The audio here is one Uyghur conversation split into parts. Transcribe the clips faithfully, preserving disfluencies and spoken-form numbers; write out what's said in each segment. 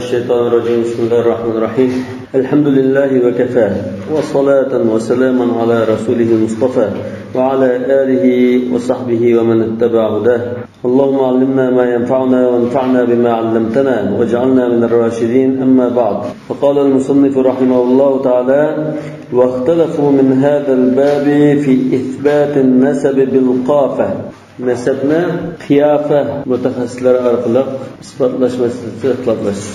الشيطان الرجيم. بسم الله الرحمن الرحيم. الحمد لله وكفى، وصلاة وسلاما على رسوله المصطفى، وعلى آله وصحبه ومن اتبع هداه. اللهم علمنا ما ينفعنا وانفعنا بما علمتنا واجعلنا من الراشدين. أما بعد، فقال المصنف رحمه الله تعالى: واختلفوا من هذا الباب في إثبات النسب بالقافة. نەسەبنى قىيافە مۇتەخەسسىسلەر ئارقىلىق ئىسپاتلاش مەسىلىسىدە ئىختىلاپلاشتى.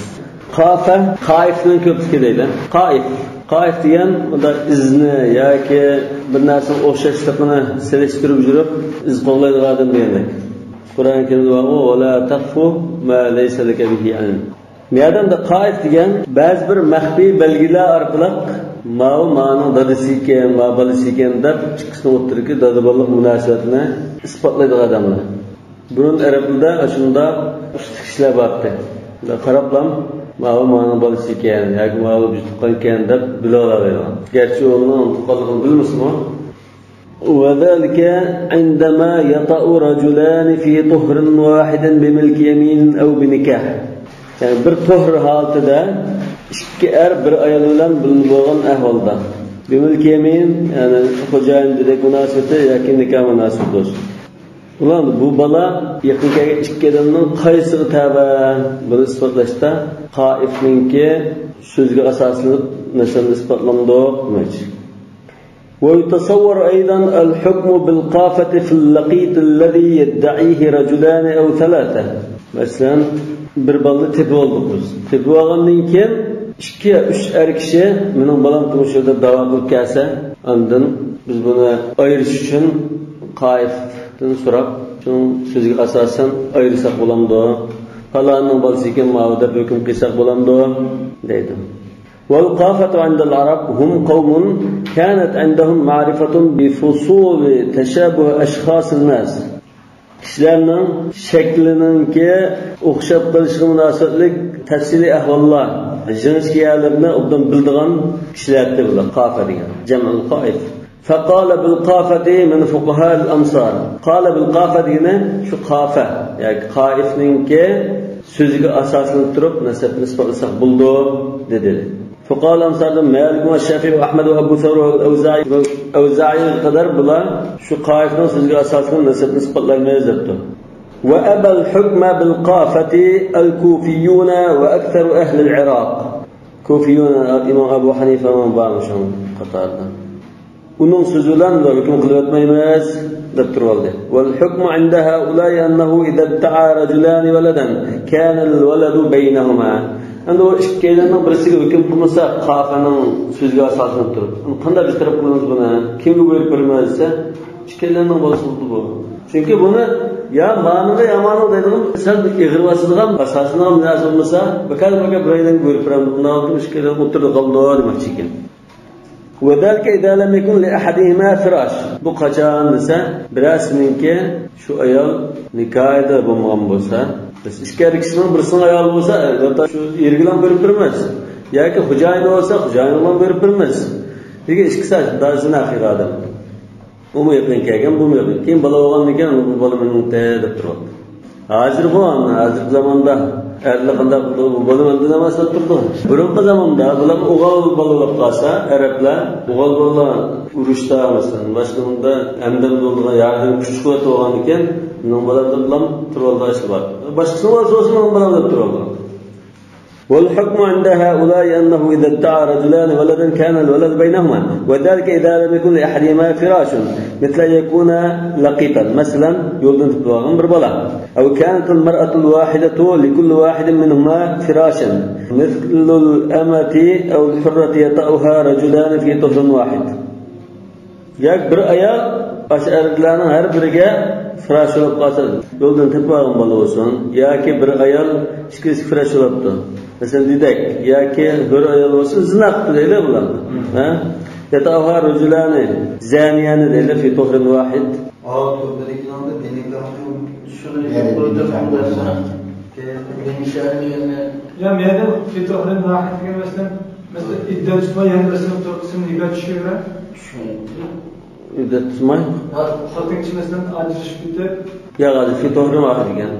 قافە، قائىفنىڭ كۆپلۈكى دەيدۇ. قائىف. قائىف دېگەن مۇنداق ئىزنى ياكى بىر نەرسىنىڭ ئوخشاشلىقىنى سېلىشتۇرۇپ يۈرۈپ ئىز قوغلايدىغان ئادەم دېگەندەك. قۇرئان كەرىمدە بارغۇ، «ولا تقف ما ليس لك به علم». مۇ يەردە قائىف دېگەن بەزى بىر مەخپىي بەلگىلەر ئارقىلىق ماۋۇ مانىڭ دادىسى ئىكەن، ماۋۇ بالىسى ئىكەن دەپ ئىككىسىنىڭ ئوتتۇرىدىكى دادا-بالىلىق مۇناسىۋەتنى ئىسپاتلايدىغان ئادەملەر. بۇرۇن ئەرەبلەردە ئاشۇنداق ئۇستا كىشىلەر بارتتى. قاراپلا، ماۋۇ مانىڭ بالىسى ئىكەن ياكى ماۋۇ بىر تۇغقان ئىكەن دەپ بىلىۋالالايدىغان. گەرچە ئۇنىڭ تۇغقانلىقىنى بىلمىسىمۇ. وذلك عندما يطأ رجلان في طهر واحد بملك يمين أو بنكاح. يەنى بىر تۇھر ھالىتىدە ئىككى ئەر بىر ئايال بىلەن بىللە بولغان ئەھۋالدا. بملك يمين، يەنى خوجايىن دېدەك مۇناسىۋىتى ياكى نىكاھ مۇناسىۋىتى بولسۇن. ئۇلار بۇ بالا يېقىن كەلگەن ئىككى ئادەمنىڭ قايسىغا تەۋە؟ بۇنى ئىسپاتلاشتا قائىفنىڭكى سۆزىگە ئاساسلىنىپ نەسەبنى ئىسپاتلامدۇق دېمەكچى. ويتصور أيضا الحكم بالقافة في اللقيط الذي يدعيه رجلان أو ثلاثة. مەسىلەن، بىر بالىنى تېپىۋالدۇق بىز. تېپىۋالغاندىن كېيىن ئىككى يا ئۈچ ئەر كىشى مېنىڭ بالام مۇشۇ يەردە دەۋا قىلىپ كەلسە، ئاندىن بىز بۇنى ئايرىش ئۈچۈن قائىفتىن سوراپ، شۇنىڭ سۆزىگە ئاساسەن ئايرىساق بولامدۇ؟ پالاننىڭ بالىسى ئىكەن، ماۋۇ دەپ ھۆكۈم قىلساق بولامدۇ؟ دەيدۇ. والقافة عند العرب هم قوم كانت عندهم معرفة بفصول تشابه أشخاص الناس. كىشىلەرنىڭ شەكلىنىڭكى ئوخشاپ قېلىشىغا مۇناسىۋەتلىك تەپسىلىي ئەھۋاللار، جىڭىچكە يەرلىرىنى ئوبدان بىلىدىغان كىشىلەر ئىدى بۇلار، قافە دېگەن. جەمئۇل قائىف. فقال بالقافة من فقهاء الأمصار. قال بالقافة دېگىنى شۇ قافە، ياكى قائىفنىڭكى سۆزىگە ئاساسلىنىپ تۇرۇپ نەسەبنى ئىسپاتلىساق بولىدۇ، دېدى. فقهاء ئەمسالدىن مالىك ۋە شافىئى ۋە ئەھمەد ۋە ئەبۇ سەۋر ۋە ئەۋزائى، ئەۋزائىغا قەدەر بۇلار شۇ قائىفنىڭ سۆزىگە ئاساسلىنىپ نەسەبنى ئىسپاتلايمىز دەپتۇ. وأبى الحكم بالقافة الكوفيون وأكثر أهل العراق. كوفىيون، ئىمام ئەبۇ ھەنىفەمۇ بارمۇ شۇنىڭ قاتارىدا؟ ئۇنىڭ سۆزى بىلەن ھۆكۈم قىلىۋەتمەيمىز دەپ تۇرۇۋالدى. والحكم عند هؤلاء أنه إذا ادعى رجلان ولدا كان الولد بينهما. ئەمدى ئۇ ئىككىيلەننىڭ بىرسىگە ھۆكۈم قىلمىسا، قافەنىڭ سۆزىگە ئاساسلىنىپ تۇرۇپ، قانداق بىر تەرەپ قىلىمىز بۇنى؟ كىمگە بۇيرۇپ بېرىمىز دېسە، ئىككىيلەننىڭ بالىسى بولدى بۇ. چۈنكى بۇنى يا مانىغا يا مانىغا دەيدىغان سەل ئېغىر باسىدىغان ئاساسىنىڭ نەرسە بولمىسا، بىكار بىكار بىرەيلەنگە بۇيرۇپ بېرەمدۇ، ئۇنداق بولسا ئىككىيلەن ئوتتۇرىدا قالىدۇ دېمەكچى ئىكەن. وذلك إذا لم يكن لأحدهما فراش. بۇ قاچان دېسە، بىرەرسىنىڭكى شۇ ئايال نىكاھىدا بولمىغان بولسا، بىز ئىككى ئەر كىشىنىڭ بىرسىنىڭ ئايالى بولسا، ئەلۋەتتە شۇ ئېرىگە بۇيرۇپ بېرىمىز. ياكى خوجايىنى بولسا، خوجايىنىغا بۇيرۇپ بېرىمىز. نېگە ئىككىسى زىنا قىلغان ئادەم. ئۇمۇ يېقىن كەلگەن، بۇمۇ يېقىن. كېيىن بالا بولغاندىن كېيىن، بۇ بالا مېنىڭكى دەپ تۇرۇۋاتىدۇ. ھازىرغۇ، ھازىرقى زاماندا ئەرلەر قانداق قىلىدۇ، بۇ بالا مەندىن ئەمەس دەپ تۇرىدۇ. بۇرۇنقى زاماندا بۇلار ئوغۇل بالا بولۇپ قالسا، ئەرەبلەر ئوغۇل بالا ئۇرۇشتا، مەسىلەن، باشقا بۇندا ھەمدەم بولىدىغان ياردەم كۈچ قۇۋۋەت بولغاندىكىن، مېنىڭ بالام دەپ بولام تۇرۇۋالىدىغان ئىشى بار. باشقىسىنىڭ بالىسى بولسا، مېنىڭ بالام دەپ تۇرۇۋالىدۇ. والحكم عند هؤلاء أنه إذا ادعى رجلان ولدا كان الولد بينهما، وذلك إذا لم يكن لأحدهما فراش، مثل أن يكون لقيطا، مەسىلەن، يولدىن تېپىپ ئالغان بىر بالا. أو كانت المرأة الواحدة لكل واحد منهما فراشا، مثل الأمة أو الحرة يطأها رجلان في طهر واحد. ياكى بىر ئايال ئاشۇ ئەرلەرنىڭ ھەر بىرىگە فىراش بولۇپ قالسا، يولدىن تېپىپ ئالغان بالا بولسۇن، ياكى بىر ئايال ئىككىسى فىراش بولۇپتۇ. مەسىلەن، دېدەك ياكى ھۆر ئايال بولسا، زىنا قىپتۇ دەيلى بۇلار. ھە؟ يطأها رجلان زانيان دەيلى في طهر واحد. ئاۋۇ تۆتىدىكىنىڭدە دېنىكلارنىڭ شۇنى يەنە يۇقىرىدا دېنىكلار تۇرغان بولسا، دېنىكلار دېگەننى يا مەيدە في طهر واحد دېگەن مەسىلەن، مەسىلەن، ئىددەت تۇتماي يەنە بىرسىنىڭ تۇرقىسىنى نىكاھ چۈشۈرە. چۈشۈرە. ئىددەت تۇتماي؟ ھا، خوتۇن كىشى مەسىلەن ئاجرىشىپ كېتىپ. ياق، ھازىر في طهر واحد دېگەن.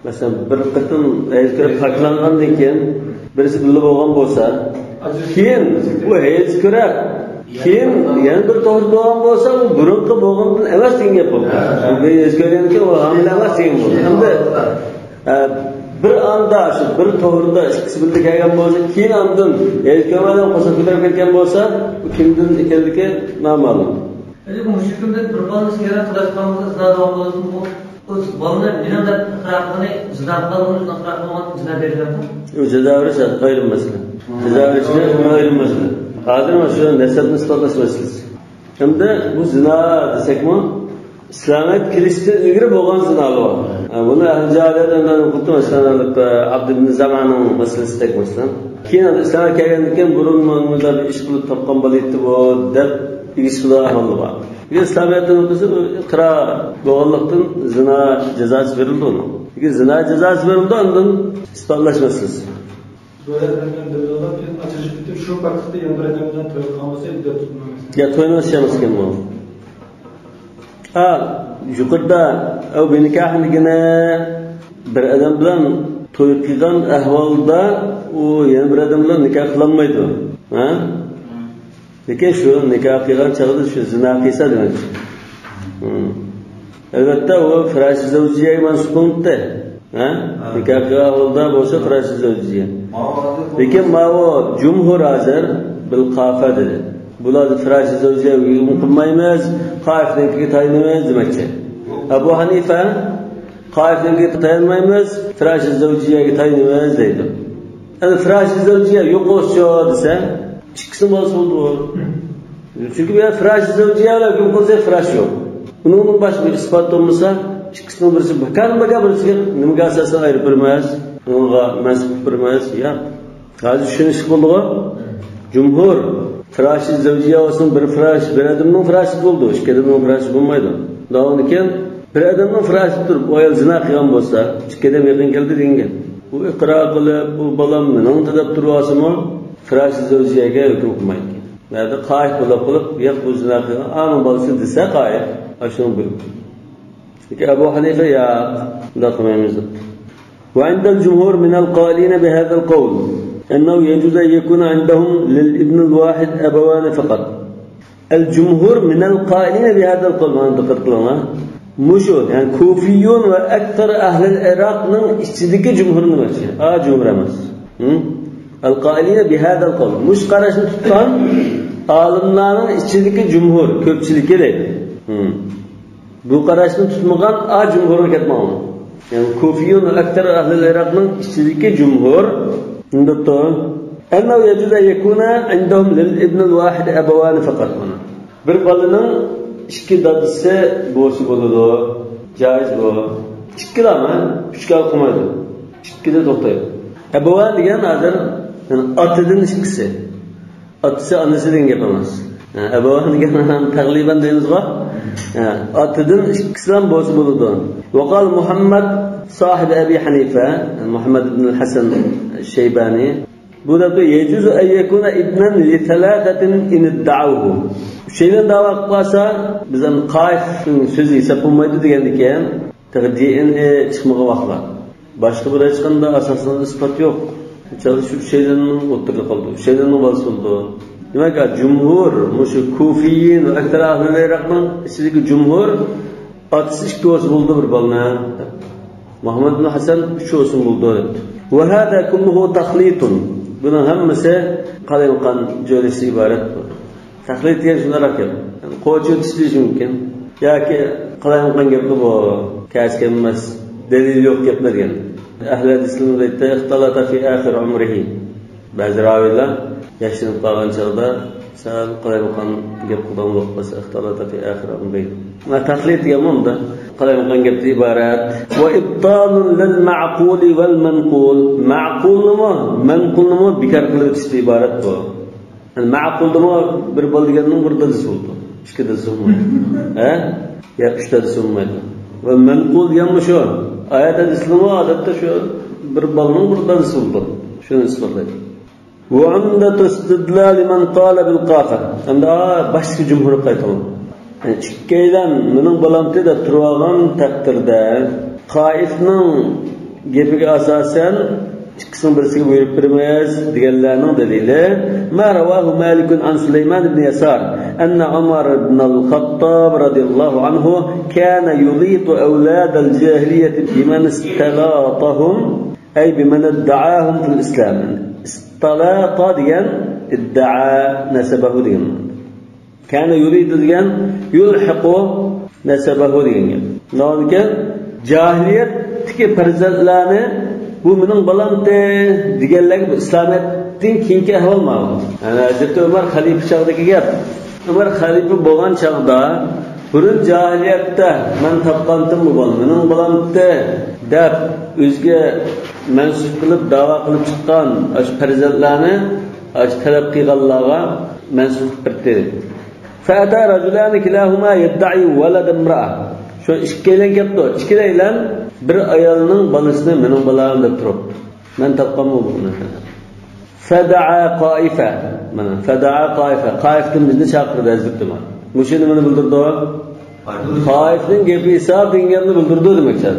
مەسىلەن، بىر قېتىم ھەيز كۆرۈپ پاكلانغاندىن كېيىن بىرسى بىللە بولغان بولسا، كېيىن بۇ ھەيز كۆرۈپ، كېيىن يەنە بىر توغرا بولغان بولسا، ئۇ بۇرۇنقى بولغاندىن ئەمەس دېگەن گەپ بولىدۇ. بۇ ھەيز كۆرگەندىن كېيىن ئۇ ھامىلە ئەمەس دېگەن بولىدۇ. ئەمدى، ئە، بىر ئاندا شۇ بىر توغرىدا ئىككىسى بىللە كەلگەن بولسا، كېيىن ئاندىن ھەيز كۆرمەيدىغان قورساق كۆتۈرۈپ كەتكەن بولسا، ئۇ كىمدىن ئىكەنلىكى نامەلۇم. لېكىن مۇشۇ كۈندە بىر بالىنى سىيرەت قىلىۋاتقانمىزدا زىنا دەۋام بولۇشتىن بۇ، بۇ بالىنى مېنىڭ دەپ ئىقرار قىلغىنى، زىنا قىلغىنى ئىقرار قىلغان زىنا دەيدىغاندا؟ ئۇ جازا بېرىش ئايرىم مەسىلە. جازا بېرىشنى ئايرىم مەسىلە. ھازىر مانا شۇ نەسەبنى ئىسپاتلاش مەسىلىسى. ئەمدى بۇ زىنا دېسەكمۇ، ئىسلامىيەت كېلىشتىن ئىلگىرى بولغان زىنالار بار. ھە، بۇنى ئەھلى جاھىلىيەت ئۆمرىنى ئۇقۇپتۇ، مەسىلەن، ئابدۇ ئىبن زامانىڭ مەسىلىسىدەك مەسىلەن. كېيىن ئەمدى ئىسلامغا كەلگەندىن كېيىن بۇرۇن مۇنداق بىر ئىش قىلىپ تاپقان بالا ئىدى بۇ دەپ ئىگە چىقىدىغان ئەھۋاللار بار. لېكىن ئىسلامىيەتتىن ئۆتكۈزۈپ ئىقرار بولغانلىقتىن زىنا جازاسى بېرىلىدۇ ئۇنىڭ. لېكىن زىنا جازاسى بېرىلىدۇ، ئاندىن ئىسپاتلاش مەسىلىسى. زۆھرە بىلەن بىللىلا كېيىن ئاجرىشىپ كېتىپ، شۇ پاكىتتا يەنە بىر ئادەم بىلەن توي قىلغان بولسا، ئىددەت تۇتمايمىز. يا، توينىڭ ئىشى ئەمەسكەن بۇ. ھا، يۇقىرىدا ئەۋ بىنىكاھىن دېگىنى بىر ئادەم بىلەن توي قىلغان ئەھۋالدا ئۇ يەنە بىر ئادەم بىلەن نىكاھ قىلالمايدۇ. ھە؟ لېكىن شۇ نىكاھ قىلغان چاغدا شۇ زىنا قىلسا دېمەكچى. ھىم. ئەلۋەتتە، ئۇ فىراشى زەۋجىيەگە مەنسۇپ بولمىدى. ھە؟ ھە. نىكاھ قىلغان ھالدا بولسا فىراشى زەۋجىيە. لېكىن ماۋۇ جۇمھۇر ھازىر بىل قافە دېدى. بۇلار فىراشى زەۋجىيەگە ھۆكۈم قىلمايمىز، قائىفنىڭكىگە تايىنىمىز دېمەكچى. ئەبۇ ھەنىفە قائىفنىڭكىگە تايانمايمىز، فىراشى زەۋجىيەگە تايىنىمىز دەيدۇ. ئەمدى فىراشى زەۋجىيە يوق بولسىچۇ دېسە، ئىككىسىنىڭ بالىسى بولىدۇ. چۈنكى بۇ يەردە فىراشى زەۋجىيە بىلەن ھۆكۈم قىلسا فىراش يوق. ئۇنىڭدىن باشقا بىر ئىسپات بولمىسا، ئىككىسىنىڭ بىرسى ماكان ماكان بىرسىگە نېمىگە ئاساسەن ئايرىپ بېرىمىز؟ ئۇنىڭغا مەنسۇپ قىلىپ بېرىمىز؟ ياق. ھازىر چۈشىنىشلىك بولدىغۇ؟ جۇمھۇر، فىراشى زەۋجىيە بولسۇن، بىر فىراش، بىر ئادەمنىڭ فىراشى بولىدۇ، ئىككى ئادەمنىڭ فىراشى بولمايدۇ. داۋامىدىكى بىر ئادەمنىڭ فىراشى تۇرۇپ، ئۇ ئايال زىنا قىلغان بولسا، ئىككى ئادەم يېقىن كەلدى دېگەن گەپ. ئۇ ئىقرار قىلىپ، ئۇ بالام مېنىڭدى دەپ تۇرۇۋالسىمۇ، فىراشى زەۋجىيەگە ھۆكۈم قىلمايدىكەن. نەدە قائىف بولۇپ قىلىپ، ياق، بۇ زىنا قىلغان، ئانىڭ بالىسى دېسە قائىف، ئاشۇنىڭ بىلىدۇ. لېكىن ئەبۇ ھەنىفە ياق، بۇنداق قىلمايمىز دەپتۇ. وعند الجمهور من القائلين بهذا القول أنه يجوز أن يكون عندهم للابن الواحد أبوان فقط. الجمهور من القائلين بهذا القول، مانا دىققەت قىلىڭلار. مۇشۇ، يەنى كۇفىيۇن ۋە ئەكسەر ئەھلىل ئىراقنىڭ ئىچىدىكى جۇمھۇر دېمەكچى. ئا، جۇمھۇر ئەمەس. ھىم؟ القائلين بهذا القول. مۇشۇ قاراشنى تۇتقان ئالىملارنىڭ ئىچىدىكى جۇمھۇر، كۆپچىلىكى دەيدۇ. ھىم. بۇ قاراشنى تۇتمىغان ئا جۇمھۇرغا كەتمەڭلار. يەنى كۇفىيۇن ۋە ئەكسەر ئەھلىل ئىراقنىڭ ئىچىدىكى جۇمھۇر شۇنداقتۇ. أنه يجوز أن يكون عندهم للابن الواحد أبوان فقط. مانا. بىر بالىنىڭ ئىككى دادىسى بولسا بولىدۇ. جائىز بۇ. ئىككىلا، ئۈچكە قىلمايدۇ. ئىككىدە توختايدۇ. ئەبەۋان دېگەن ھازىر، يەنى ئاتىدىن ئىككىسى. ئاتىسى، ئانىسى دېگەن گەپ ئەمەس. ھە، ئەبەۋان دېگەن تەغلىبەن دەيمىزغۇ. ھە، ئاتىدىن ئىككىسىلا بولسا بولىدۇ. وقال محمد صاحب أبي حنيفة، مۇھەممەد ئىبن ھەسەن شەيبانى، بۇ دەپتۇ، يجوز أن يكون ابنا لثلاثة إن ادعوه. ئۈچەيلەن داۋا قىلىپ قالسا، بىز ئەمدى قائىفنىڭ سۆزى ھېساب بولمايدۇ دېگەندىكىن، تېخى دى ئېن ئې چىقمىغان ۋاقىتلار. باشقا بىر ھېچقانداق ئاساسلىق ئىسپات يوق. چاغدا شۇ ئۈچەيلەننىڭ ئوتتۇرىغا قالدى. ئۈچەيلەننىڭ بالىسى بولىدۇ. دېمەك، جۇمھۇر، مۇشۇ كۇفىيىن ۋە ئەكسەر ئەھلى ئىراقنىڭ ئىچىدىكى جۇمھۇر، ئاتىسى ئىككى بولسا بولىدۇ بىر بالىنىڭ. مۇھەممەد ئىبن ھەسەن ئۈچ بولسا بولىدۇ دەپتۇ. وهذا كله تخليط. بۇنىڭ ھەممىسى قالايمىقان جۆيلۈشتىن ئىبارەت بۇ. تەخلىت دېگەن شۇنداق گەپ. يەنى قوچ ئۆتۈش دېيىش مۇمكىن. ياكى قالايمىقان گەپلا بۇ. كەس كەلمەس، دەلىل يوق گەپلەر دېگەن. ئەھلى ھەدىسلەرمۇ دەيدۇ، اختلط في آخر عمره. بەزى راۋىلار ياشىنىپ قالغان چاغدا سەل قالايمىقان گەپ قىلىدىغان بولۇپ قالسا، اختلط في آخر عمره. ما تخليط دېگەنمۇ ئۇنداق قالايمىقان گەپتىن ئىبارەت. وإبطال للمعقول والمنقول. مەقۇلنىمۇ، مەنقۇلنىمۇ بىكار قىلىۋېتىشتىن ئىبارەت بۇ. يەنى مەقۇلدىمۇ بىر بالا دېگەننىڭ بىر دادىسى بولىدۇ. ئىككى دادىسى بولمايدۇ. ھە؟ يا ئۈچ دادىسى بولمايدۇ. ۋە مەنقۇل دېگەنمۇ شۇ. ئايەت ھەدىسلىرىمۇ ئادەتتە شۇ بىر بالىنىڭ بىر دادىسى بولىدۇ. شۇنى ئىسپاتلايدۇ. وعمدة استدلال من قال بالقافة. ئەمدى، ئا، باشتىكى جۇمھۇرغا قايتىمەن. يەنى ئىككىيلەن مېنىڭ بالامتى دەپ تۇرۇۋالغان تەقدىردە، قائىفنىڭ گېپىگە ئاساسەن، ئىككىسىنىڭ بىرسىگە بۇيرۇپ بېرىمىز دېگەنلەرنىڭ دەلىلى، ما رواه مالك عن سليمان بن يسار أن عمر بن الخطاب رضي الله عنه كان يليط أولاد الجاهلية بمن استلاطهم، أي بمن ادعاهم في الإسلام. ئىستىلاتا دېگەن ئىددىئا نەسەبەھۇ دېگەن. كان يليط دېگەن يلحق نسبه دېگەن گەپ. نېمىكەن؟ جاھىلىيەتتىكى پەرزەنتلەرنى، بۇ مېنىڭ بالامتى دېگەنلەرگە، بۇ ئىسلامىيەتتىن كېيىنكى ئەھۋال ماۋۇ. يەنى ھەزرىتى ئۆمەر خەلىپە چاغدىكى گەپ. ئۆمەر خەلىپە بولغان چاغدا، بۇرۇن جاھىلىيەتتە مەن تاپقانتىم بۇ بالا، مېنىڭ بالامتى دەپ ئۆزىگە مەنسۇپ قىلىپ داۋا قىلىپ چىققان ئاشۇ پەرزەنتلەرنى ئاشۇ تەلەپ قىلغانلارغا مەنسۇپ قىلىپ بەردى. فأتى رجلان كلاهما يدعي ولد امرأة. شۇ ئىككىيلەن كەپتۇ. ئىككىيلەن بىر ئايالنىڭ بالىسىنى مېنىڭ بالام دەپ تۇرۇپتۇ. مەن تاپقانمۇ بۇنى. فدعا قائفا. مانا، فدعا قائفا. قائىفتىن بىزنى چاقىردى ھەزرىتى ئۆمەر. مۇشۇ نېمىنى بىلدۈرىدۇ؟ قائىفنىڭ گېپى ھېساب دېگەن گەپنى بىلدۈرىدۇ دېمەكچى.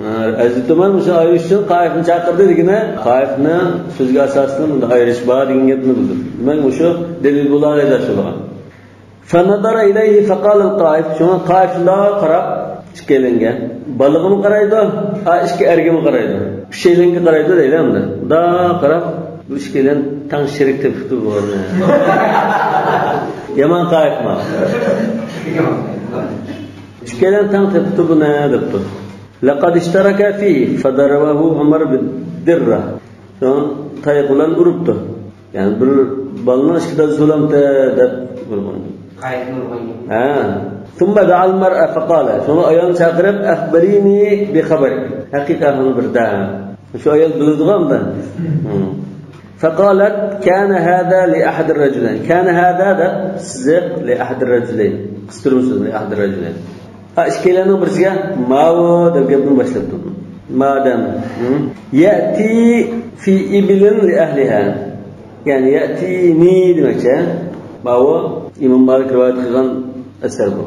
ھە، ھەزرىتى ئۆمەر مۇشۇ ئايرىش ئۈچۈن قائىفنى چاقىردى دېگىنى، قائىفنىڭ سۆزىگە ئاساسەن بۇندا ئايرىش بار دېگەن گەپنى بىلدۈردى. دېمەك، مۇشۇ دەلىل بولالايدۇ شۇلارغا. فنظر إليه فقال القائف، شۇڭا قائىف شۇنداق قاراپ ئىككىيلەنگە، بالىغىمۇ قارايدۇ، ھە، ئىككى ئەرگىمۇ قارايدۇ، ئۈچەيلەنگە قارايدۇ دەيلى ئەمدى. مۇنداق قاراپ، بۇ ئىككىيلەن تەڭ شېرىك تېپىپتۇ بۇنى. يامان قائىفمۇ؟ ئىككىيلەن تەڭ تېپىپتۇ بۇنى دەپتۇ. لقد اشتركا فيه فضربه عمر بالدرة. شۇڭا تايىقى بىلەن ئۇرۇپتۇ. يەنى بىر بالىنىڭ ئىككى دادىسى بولامتى دەپ ئۇرغان. قايتىدىن ئۇرغان گەپ. ھە. ثم دعا المرأة فقال. شۇڭا ئايالنى چاقىرىپ، أخبريني بخبرك. ھەقىقەتنى بىر دە. شۇ ئايال بىلىدىغان بىر. فقالت كان هذا لأحد الرجلين. كان هذا دەپ سىزىق لأحد الرجلين. قىستۇرما سۆزنى لأحد الرجلين. ھە، ئىككىيلەننىڭ بىرسىگە ماۋۇ دەپ گەپنى باشلاپتۇ. مادەم. ھە؟ يأتي في إبل لأهلها. يەنى يأتيني دېمەكچى. ماۋۇ ئىمام مالىك رىۋايەت قىلغان ئەسەر بۇ.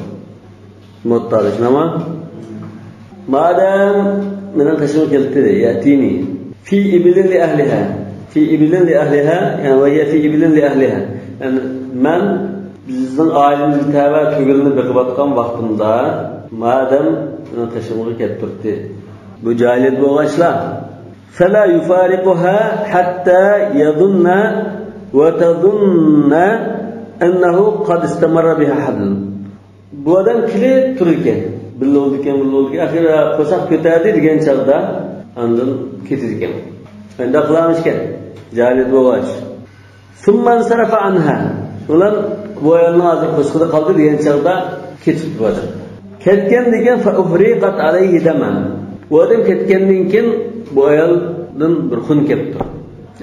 مۇۋەتتادا شۇنداقمۇ؟ مادەم مېنىڭ قېشىمغا كەلدى، يأتيني. في إبل لأهلها. في إبل لأهلها، يەنى وهي في إبل لأهلها. يەنى مەن بىزنىڭ ئائىلىمىزگە تەۋە تۈگىلىنى بېقىۋاتقان ۋاقتىمدا مادەم مېنىڭ قېشىمغا كەپ تۇردى. بۇ جاھىلىيەت بولغاچلا. فلا يفارقها حتى يظن وتظن أنه قد استمر بها حبل. بۇ ئادەم كېلىپ تۇرىدىكەن. بىللە بولىدىكەن، بىللە بولىدىكەن. ئاخىرى قورساق كۆتەردى دېگەن چاغدا ئاندىن كېتىدىكەن. ئەندى قىلامىشكەن. جاھىلىيەت بولغاچ. ثم انصرف عنها. شۇنىڭ بىلەن بۇ ئايالنىڭ ھازىر قورسىقىدا قالدى دېگەن چاغدا كېتىپتۇ بۇ ئادەم. كەتكەندىن كېيىن فأهريقت عليه دما. بۇ ئادەم كەتكەندىن كېيىن بۇ ئايالدىن بىر خۇن كەپتۇ.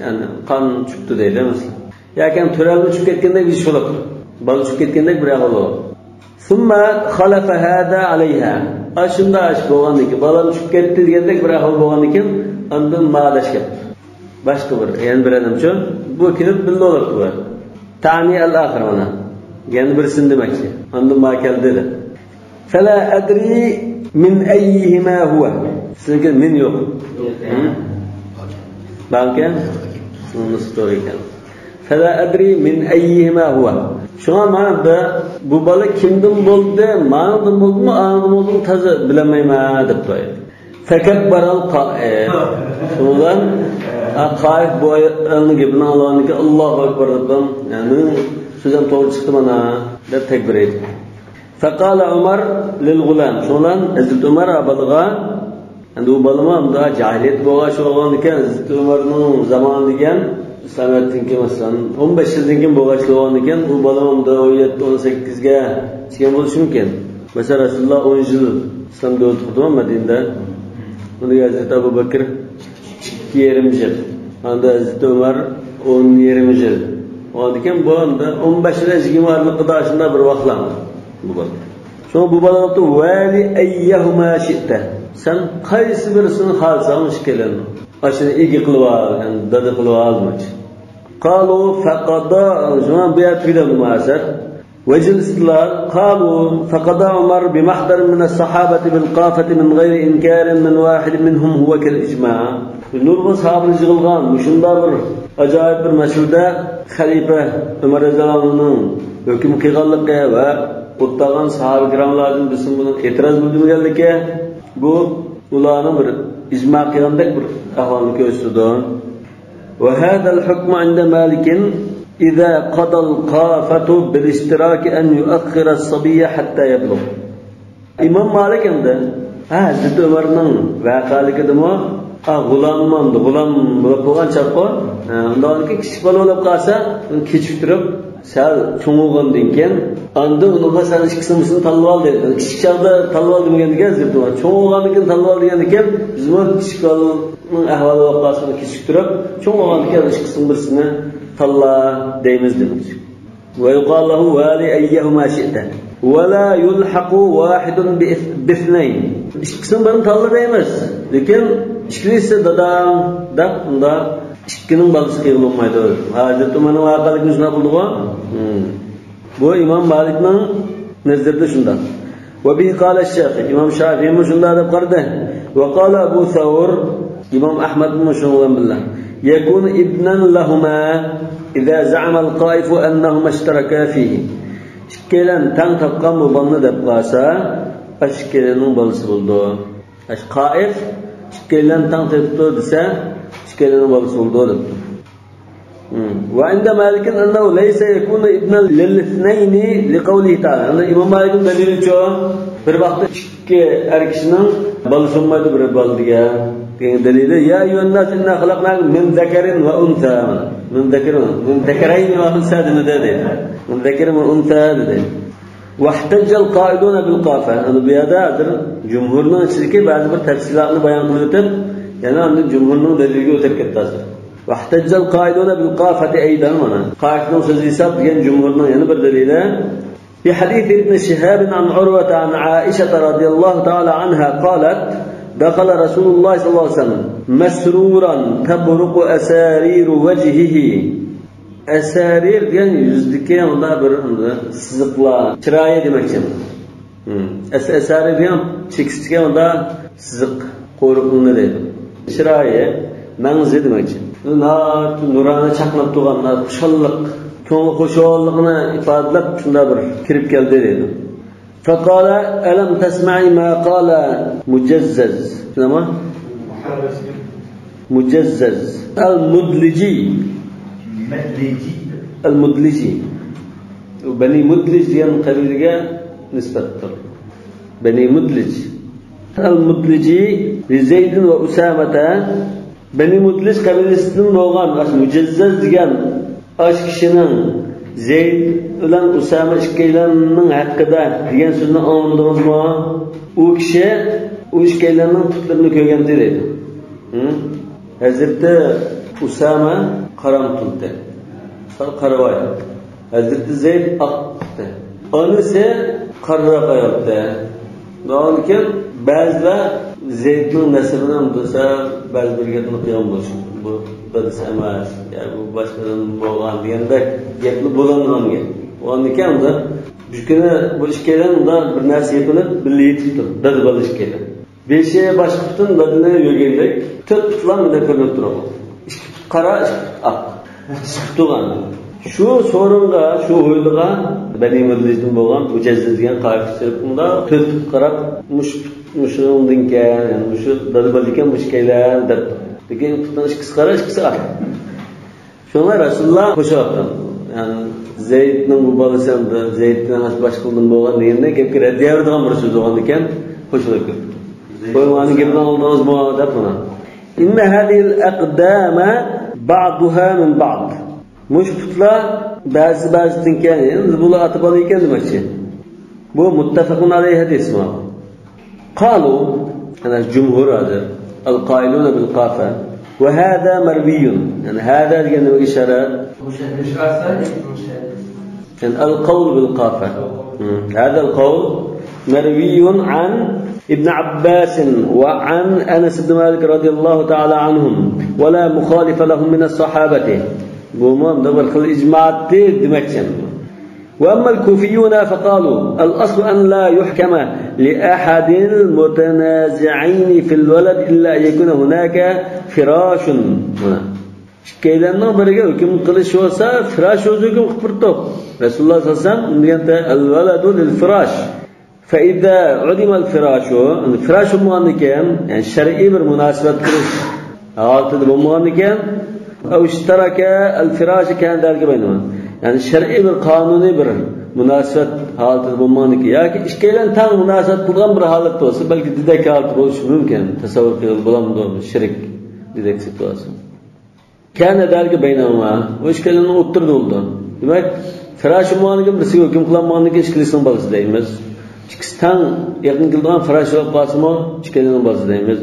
يەنى قان چۈشۈپتۇ دەيلى مەسىلەن. ياكى تۆرەلمە چۈشۈپ كەتكەندەك بىر ئىش بولۇپتۇ. بالا چۈشۈپ كەتكەندەك بىر ئەھۋال بولۇپتۇ. ثم خلف هذا عليها. ئاشۇنداق ئىش بولغاندىن كېيىن، بالام چۈشۈپ كەتتى دېگەندەك بىر ئەھۋال بولغاندىن كېيىن، ئاندىن ما ئاداش كەپتۇ. باشقا بىر، يەنە بىر ئادەمچۇ، بۇ كېلىپ بىللە بولۇپتۇ بۇ. تعني الآخر مانا. يەنە بىرسىنى دېمەكچى. ئاندىن ما كەلدى دەپ. فلا أدري من أيهما هو. سىزنىڭكى مىن يوق. ھە؟ بارمىكەن؟ نۇسخا توغرا ئىكەن. فلا أدري من أيهما هو. شۇڭا مانا بۇ، بۇ بالا كىمدىن بولدى؟ مانىڭدىن بولدىمۇ، ئانىڭدىن بولدىمۇ تازا بىلەلمەيمەن دەپ قويدى. فكبر القائف. شۇنىڭ بىلەن، ھە، قائىف بۇ ئايالنىڭ گېپىنى ئاڭلىغاندىن كېيىن، ئاللاھۇ ئەكبەر دەپ، يەنى مېنىڭ سۆزۈم توغرا چىقتى مانا دەپ تەكبىر ئېيتتى. فقال عمر للغلام. شۇنىڭ بىلەن ھەزرىتى ئۆمەر بالىغا، ئەمدى ئۇ بالىمۇ ئەمدى جاھىلىيەت بولغاچ بولغاندىكەن، ھەزرىتى ئۆمەرنىڭ زامانى دېگەن ئىسلامىيەتتىن كېيىن، مەسىلەن، ئون بەش يىلدىن كېيىن بولغاچ بولغاندىكەن، ئۇ بالىمۇ ئەمدى ئون يەتتە، ئون سەككىزگە چىققان بولۇشى مۇمكىن. مەسىلەن، رەسۇلۇللا ئون يىل ئىسلام دۆلىتى قۇردى مەدىنىدە. ئۇنىڭ ھەزرىتى ئەبۇ بەكرى ئىككى يېرىم يىل. ئاندا ھەزرىتى ئۆمەر ئون يېرىم يىل. ئاندىن كېيىن بۇ ئاندا ئون بەش بىلەن يىگىرمە ئارىلىقىدا شۇنداق بىر ۋاقىتلار بۇ بار. شۇڭا بۇ بالا ئېيتتى، ۋەلى ئەييەھۇما شىئتە. سەن قايسى بىرسىنى خالىساڭ ئىككىيلەن. ئاشۇنى ئىگە قىلىۋال، يەنى دادا قىلىۋال دېمەكچى. قالۇ فەقەدا، شۇڭا بۇ يەردە تۈگىدى مۇناسىۋەت. ۋەجىل ئىستىدلال، قالۇ فقضى عمر بمحضر من الصحابة بالقافة من غير إنكار من واحد منهم هو كالإجماع. نۇرغۇن ساھابىلەر يىغىلغان مۇشۇنداق بىر ئاجايىپ بىر مەسىلىدە خەلىپە ئۆمەر رەزىياللاھۇ ئەنھۇنىڭ ھۆكۈم قىلغانلىقى ۋە ئولتۇرغان ساھابە كىراملاردىن بىرسىمۇ بۇنىڭ ئېتىراز بىلدۈرمىگەنلىكى، بۇ ئۇلارنىڭ بىر ئىجما قىلغاندەك بىر ئەھۋالنى كۆرسىتىدۇ. وهذا الحكم عند مالك إذا قضى القافة بالاشتراك أن يؤخر الصبي حتى يبلغ. ئىمام مالىك ئەمدى، ھە، ھەزرىتى ئۆمەرنىڭ ۋەقەلىكىدىمۇ، ھە، غۇلام ئەمدى، غۇلام بولۇپ بولغان چاغقۇ، ھە، ئۇنداق كىچىك بالا بولۇپ قالسا، ئۇنى كېچىكتۈرۈپ، سەل چوڭ بولغاندىن كېيىن، ئاندىن ئۇنىڭغا سەن ئىككىسىنىڭ بىرسىنى تاللىۋال دەيدۇ. كىچىك چاغدا تاللىۋال دېمىگەن دېگەن ھەزرىتى ئۆمەر. چوڭ بولغاندىن كېيىن تاللىۋال دېگەندىن كېيىن، بىزمۇ كىچىك بالىنىڭ ئەھۋالى بولۇپ قالسا، ئۇنى كېچىكتۈرۈپ، چوڭ بولغاندىن كېيىن ئىككىسىنىڭ بىرسىنى تاللا دەيمىز دېمەكچى. ويقال له ول أيهما شئت ولا يلحق واحد بإث-، باثنين. ئىككىسىنىڭ بىرىنى تاللا دەيمىز. لېكىن ئىككىلىسى داداڭ دەپ، ئۇندا ئىككىنىڭ بالىسى قىلغىلى بولمايدۇ. ھەزرىتى ئۆمەرنىڭ ۋەقەلىكىنى شۇنداق قىلدىغۇ. ھىم. بۇ ئىمام مالىكنىڭ نەزىرىدە شۇنداق. وبه قال الشافعي. ئىمام شافىئىمۇ شۇنداق دەپ قارىدى. وقال أبو ثور. ئىمام ئەھمەدمۇ شۇنىڭ بىلەن بىللە. يكون ابنا لهما إذا زعم القاذف أنهما اشتركا فيه. ئىككىيلەن تەڭ تاپقان بۇ بالىنى دەپ قالسا، ئاشۇ ئىككىيلەننىڭ بالىسى بولىدۇ. قائىف ئىككىيلەن تەڭ تېپىپتۇ دېسە، ئىككىيلەننىڭ بالىسى بولىدۇ دەپتۇ. ھىم. وعند مالك أنه ليس يكون ابنا للاثنين لقوله تعالى. ئەمدى ئىمام مالىكنىڭ دەلىلىچۇ؟ بىر ۋاقىتتا ئىككى ئەر كىشىنىڭ بالىسى بولمايدۇ بىر بالا دېگەن. دېگەن دەلىلى، يا أيها الناس إنا خلقناكم من ذكر وأنثى. من ذكر، من ذكرين وأنثى دېمىدى دەيدۇ. من ذكر وأنثى دېدى. واحتج القائلون بالقافة. ئەنە بۇ يەردە ھازىر جۇمھۇرنىڭ ئىچىدىكى بەزى بىر تەپسىلاتنى بايان قىلىۋېتىپ، يەنە ئاندىن جۇمھۇرنىڭ دەلىلىگە ئۆتۈپ كەتتى ھازىر. واحتج القائلون بالقافة أيضا، مانا قائفنىڭ سۆزى ھېساب دېگەن جۇمھۇرنىڭ يەنە بىر دەلىلى. في حديث ابن شهاب عن عروة عن عائشة رضي الله تعالى عنها قالت: دخل رسول الله صلى الله عليه وسلم مسرورا تبرق أسارير وجهه. ئەسارىر دېگەن يۈزدىكى مۇنداق بىر، مۇنداق سىزىقلار، چىرايى دېمەكچى. ھىم. ئەس-، ئەسارىر دېگەن چېكىسىدىكى مۇنداق سىزىق، قورۇقلىرىنى دەيدۇ. چىرايى، مەڭزى دېمەكچى. ناھايىتى نۇرانە چاقناپ تۇرغان، خۇشاللىق، كۆڭۈل خۇشاللىقىنى ئىپادىلەپ شۇنداق بىر كىرىپ كەلدى دەيدۇ. فقال: ألم تسمعي ما قال مجزز؟ نېمە؟ مۇجەززەز. ئەل مۇدلىجى. مەدلىجى. ئەل مۇدلىجى. بەنى مۇدلىج دېگەن قەبىلىگە نىسبەتتۇر. بەنى مۇدلىج. ئەل مۇدلىجى لىزەيدىن ۋە ئۇسامەتە. بەنى مۇدلىج قەبىلىسىدىن بولغان ئاشۇ مۇجەززەز دېگەن ئاشۇ كىشىنىڭ زەيد بىلەن ئۇسامە ئىككىيلەننىڭ ھەققىدە دېگەن سۆزىنى ئاڭلىدىڭىزمۇ؟ ئۇ كىشى ئۇ ئىككىيلەننىڭ پۇتلىرىنى كۆرگەنتى دەيدۇ. ھە؟ ھەزرىتى ئۇسامە قارامتۇلتى. سەل قارىۋاي. ھەزرىتى زەيد ئاق ئىدى. ئانىسى قارىراق ئايالتى. لېكىن بەزىلەر زەيدنىڭ نەسىبىنى ئۇنتۇسا، بەزى بىر گەپنى قىلغان بولۇشى مۇمكىن. بۇ دادىسى ئەمەس، يا بۇ باشقىدىن بولغان دېگەندەك گەپنى بولۇنغان گەپ. ئۇندىكىن ئۇندا بىر كۈنى بۇ ئىككىيلەن ئۇندا بىر نەرسە يېپىلىپ، بىللە يېتىپتۇ. دادە بالا ئىككىيلەن. بېشى باشقا پۈتۈن بەدىنى يۆگەيلىك، تۆت پۇتلا مۇنداق كۆرۈنۈپ تۇرىدۇ. ئىككى پۇت قارا، ئىككى پۇت ئاق. سىقىپ تۇرغان. شۇ سورۇنغا، شۇ ھويلىغا بەنى مۇدلىجدىن بولغان مۇجەززىز دېگەن قائىدە كىرىپ، ئۇندا تۆت پۇت قاراپ، مۇشۇ پۇت مۇشۇنىڭدىنكەن، يەنى مۇشۇ دادا بالا ئىكەن، مۇشۇ ئىككىيلەن دەپتۇ. لېكىن پۇتنىڭ ئىككىسى قارا، ئىككىسى ئاق. شۇڭا رەسۇلۇللا قوشۇۋاتقان. يەنى زەيدنىڭ بۇ بالىسى ئەمدى زەيدنىڭ باشقىلىرىدىن بولغان دېگەندە گەپكە رەددىيە بېرىدىغان بىر سۆز بولغاندىكەن قوشۇلۇپ كەپتۇ. قويۇڭلارنىڭ گېپىنى ئاڭلىدىڭىزمۇ دەپ مانا. إن هذه الأقدام بعضها من بعض. مۇشۇ پۇتلار بەزىسى بەزىسىدىن كەينى، يەنى بۇلار ئاتا بالا ئىكەن دېمەكچى. بۇ مۇتتەپەقۇن ئەلەيھى ھەدىس بۇ. قالوا، يەنى جۇمھۇر ھازىر، القائلون بالقافة، وهذا مروي، يەنى ھازا دېگەن نېمىگە ئىشارە؟ يەنى القول بالقافة. ھىم. هذا القول مروي عن ابن عباس وعن أنس بن مالك رضي الله تعالى عنهم، ولا مخالف لهم من الصحابة. بۇمۇ بىر خىل ئىجمائتى دېمەكچى. وأما الكوفيون فقالوا: الأصل أن لا يحكم لأحد المتنازعين في الولد إلا أن يكون هناك فراش. مانا. ئىككىيلەننىڭ بىرىگە ھۆكۈم قىلىش بولسا، فىراش بولسا ھۆكۈم قىلىپ بېرىپتۇق. رەسۇلۇللا سەللەللاھۇ ئەلەيھى ۋەسەللەم دېگەندە، الولد للفراش. فإذا عدم الفراش، فىراش بولمىغاندىكىن، يەنى شەرئىي بىر مۇناسىۋەت قىلىش ھالىتىدە بولمىغاندىكىن، أو اشترك الفراش كان ذلك بينهما. يەنى شەرئىي بىر قانۇنىي بىر مۇناسىۋەت ھالىتىدە بولمىغاندىكىن، ياكى ئىككىيلەن تەڭ مۇناسىۋەت قىلغان بىر ھالەتتە بولسا، بەلكى دېدەك ھالىتى بولۇشى مۇمكىن. تەسەۋۋۇر قىلغىلى بولامدۇ؟ شېرىك دېدەك سىتۇاتسىيە. كان ذلك بينهما، ئۇ ئىككىيلەننىڭ ئوتتۇرىدا بولىدۇ. دېمەك، فىراش بولمىغاندىكىن، بىرسىگە ھۆكۈم قىلالمىغاندىكىن، ئىككىلىسىنىڭ بالىسى دەيمىز. ئىككىسى تەڭ يېقىن كېلىدىغان فىراش بولۇپ قالسىمۇ، ئىككىيلەننىڭ بالىسى دەيمىز.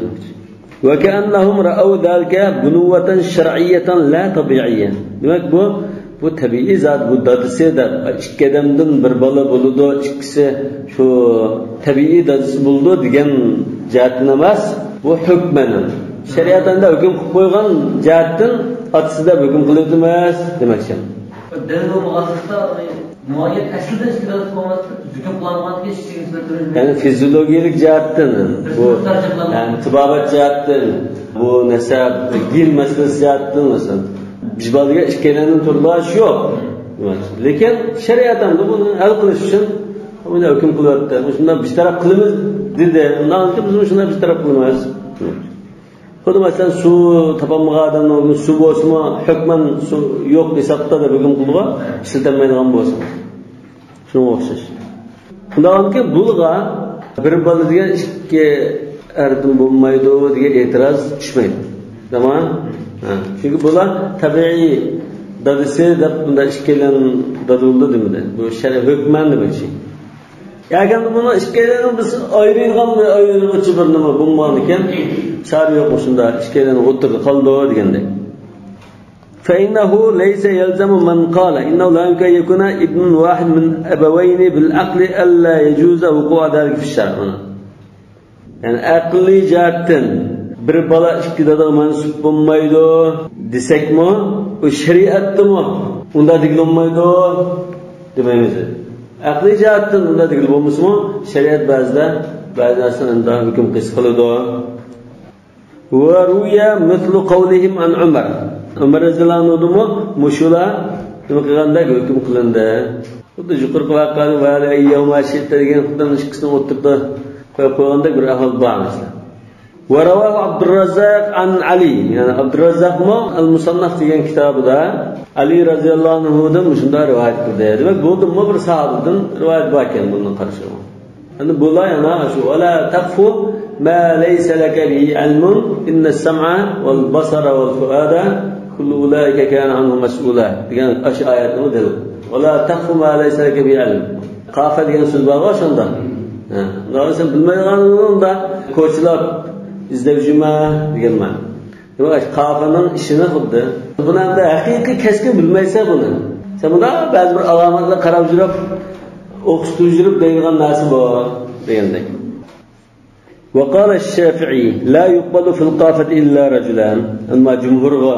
وكأنهم رأوا ذلك بنوة شرعية لا طبيعية. دېمەك، بۇ، بۇ تەبىئىي زات، بۇ دادىسى دەپ، ئىككى ئادەمدىن بىر بالا بولىدۇ، ئىككىسى شۇ تەبىئىي دادىسى بولىدۇ دېگەن جەھەتتىن ئەمەس، بۇ ھۆكمەن. شەرىئەتەندە ھۆكۈم قىلىپ قويغان جەھەتتىن ئاتىسى دەپ ھۆكۈم قىلىۋېتىمىز دېمەكچى. دەلىل بولمىغانلىقتا، مۇئەييەن ئەسلىدىن ئىستىدلال قىلمايدۇ، ھۆكۈم قىلالمىغاندىكىن ئىككىسىگە نىسبەت بېرىلمەيدۇ. يەنى فىزىولوگىيىلىك جەھەتتىن، بۇ، يەنى تېبابەت جەھەتتىن، بۇ نەسەب، گېن مەسىلىسى جەھەتتىن، مەسىلەن، بىر بالىگە ئىككىيلەننىڭ تۇرىدىغان ئىشى يوق. لېكىن شەرىئەتەندە بۇنى ھەل قىلىش ئۈچۈن بۇنى ھۆكۈم قىلىۋەتتى. مۇشۇنداق بىر تەرەپ قىلىمىز دېدى. ئۇنداق بىز مۇشۇنداق بىر تەرەپ قىلىمىز. خۇددى مەسىلەن، سۇ تاپالمىغان ئادەمنىڭ ئورنىدا سۇ بولسىمۇ، ھۆكمەن سۇ يوق ھېسابتا دەپ ھۆكۈم قىلىدىغۇ، ئىشلىتەلمەيدىغان بولسا. شۇنىڭغا ئوخشاش. شۇنداقكى بۇلغا بىر بالا دېگەن ئىككى ئەردىن بولمايدۇ دېگەن ئېتىراز چۈشمەيدۇ. تامام؟ ھە. چۈنكى بۇلار تەبىئىي دادىسى دەپ بۇنداق ئىككىيلەن دادا بولىدۇ دېمىدى. بۇ شەرئىي ھۆكمەن دېمەكچى. يەكەندە بۇنى ئىككىيلەننى بىز ئايرىيدىغان بىر ئايرىغۇچى بىر نېمە بولمىغانىكەن، چارە يوق، مۇشۇنداق ئىككىيلەننىڭ ئوتتۇرىدا قالىدۇ دېگەندەك. فإنه ليس يلزم من قال إنه لا يمكن أن يكون ابن واحد من أبوين بالعقل ألا يجوز وقوع ذلك في الشرع. يەنى ئەقلىي جەھەتتىن بىر بالا ئىككى دادىغا مەنسۇپ بولمايدۇ دېسەكمۇ، ئۇ شەرىئەتتىمۇ ئۇنداق دېگىلى بولمايدۇ دېمەيمىز. ئەقلىي جەھەتتىن ئۇنداق دېگىلى بولمىسىمۇ، شەرىئەت بەزىدە بەزى نەرسىلەرنى ئۇنداق ھۆكۈم قىلىدۇ. وروي مثل قولهم عن عمر. ئۆمەر رەزىياللاھۇ ئەنھۇدىنمۇ مۇشۇلار نېمە قىلغاندەك ھۆكۈم قىلىندى. خۇددى يۇقىرىقى ۋەقەنى ۋەلى ئەييەھۇما شىئتە دېگەن خۇددى ئىككىسىنىڭ ئوتتۇرىدا قويۇپ قويغاندەك بىر ئەھۋال بار مەسىلەن. ورواه عبد الرزاق عن علي. يەنى ئابدۇرەززاقمۇ ئەل مۇسەننەف دېگەن كىتابىدا ئەلى رەزىياللاھۇ ئەنھۇدىن مۇشۇنداق رىۋايەت قىلدى. دېمەك، بۇدىنمۇ بىر ساھابىدىن رىۋايەت باركەن بۇنىڭ قارىشىغا. ئەمدى بۇلار يەنە شۇ، ولا تقف ما ليس لك به علم إن السمع والبصر والفؤاد كل أولئك كان عنه مسؤولا دېگەن ئاشۇ ئايەتنىڭ دەلىلى. ولا تقف ما ليس لك به علم. قافە دېگەن سۆز بارغۇ شۇندا. ھە. ئۇندا سەن بىلمەيدىغانلىرىڭدا كوچىلاپ ئىزدەپ يۈرمە دېگەن مەنە. دېمەك، قافىنىڭ ئىشىنى خۇددى. بۇنى ئەمدى ھەقىقىي كەسكىن بىلمەيسەن بۇنى. سەن بۇندا بەزى بىر ئالامەتلەر قاراپ يۈرۈپ، ئوقۇشتا يۈرۈپ دەيدىغان نەرسە بۇ دېگەندەك. وقال الشافعي لا يقبل في القافة إلا رجلان. ئەمما جۇمھۇرغا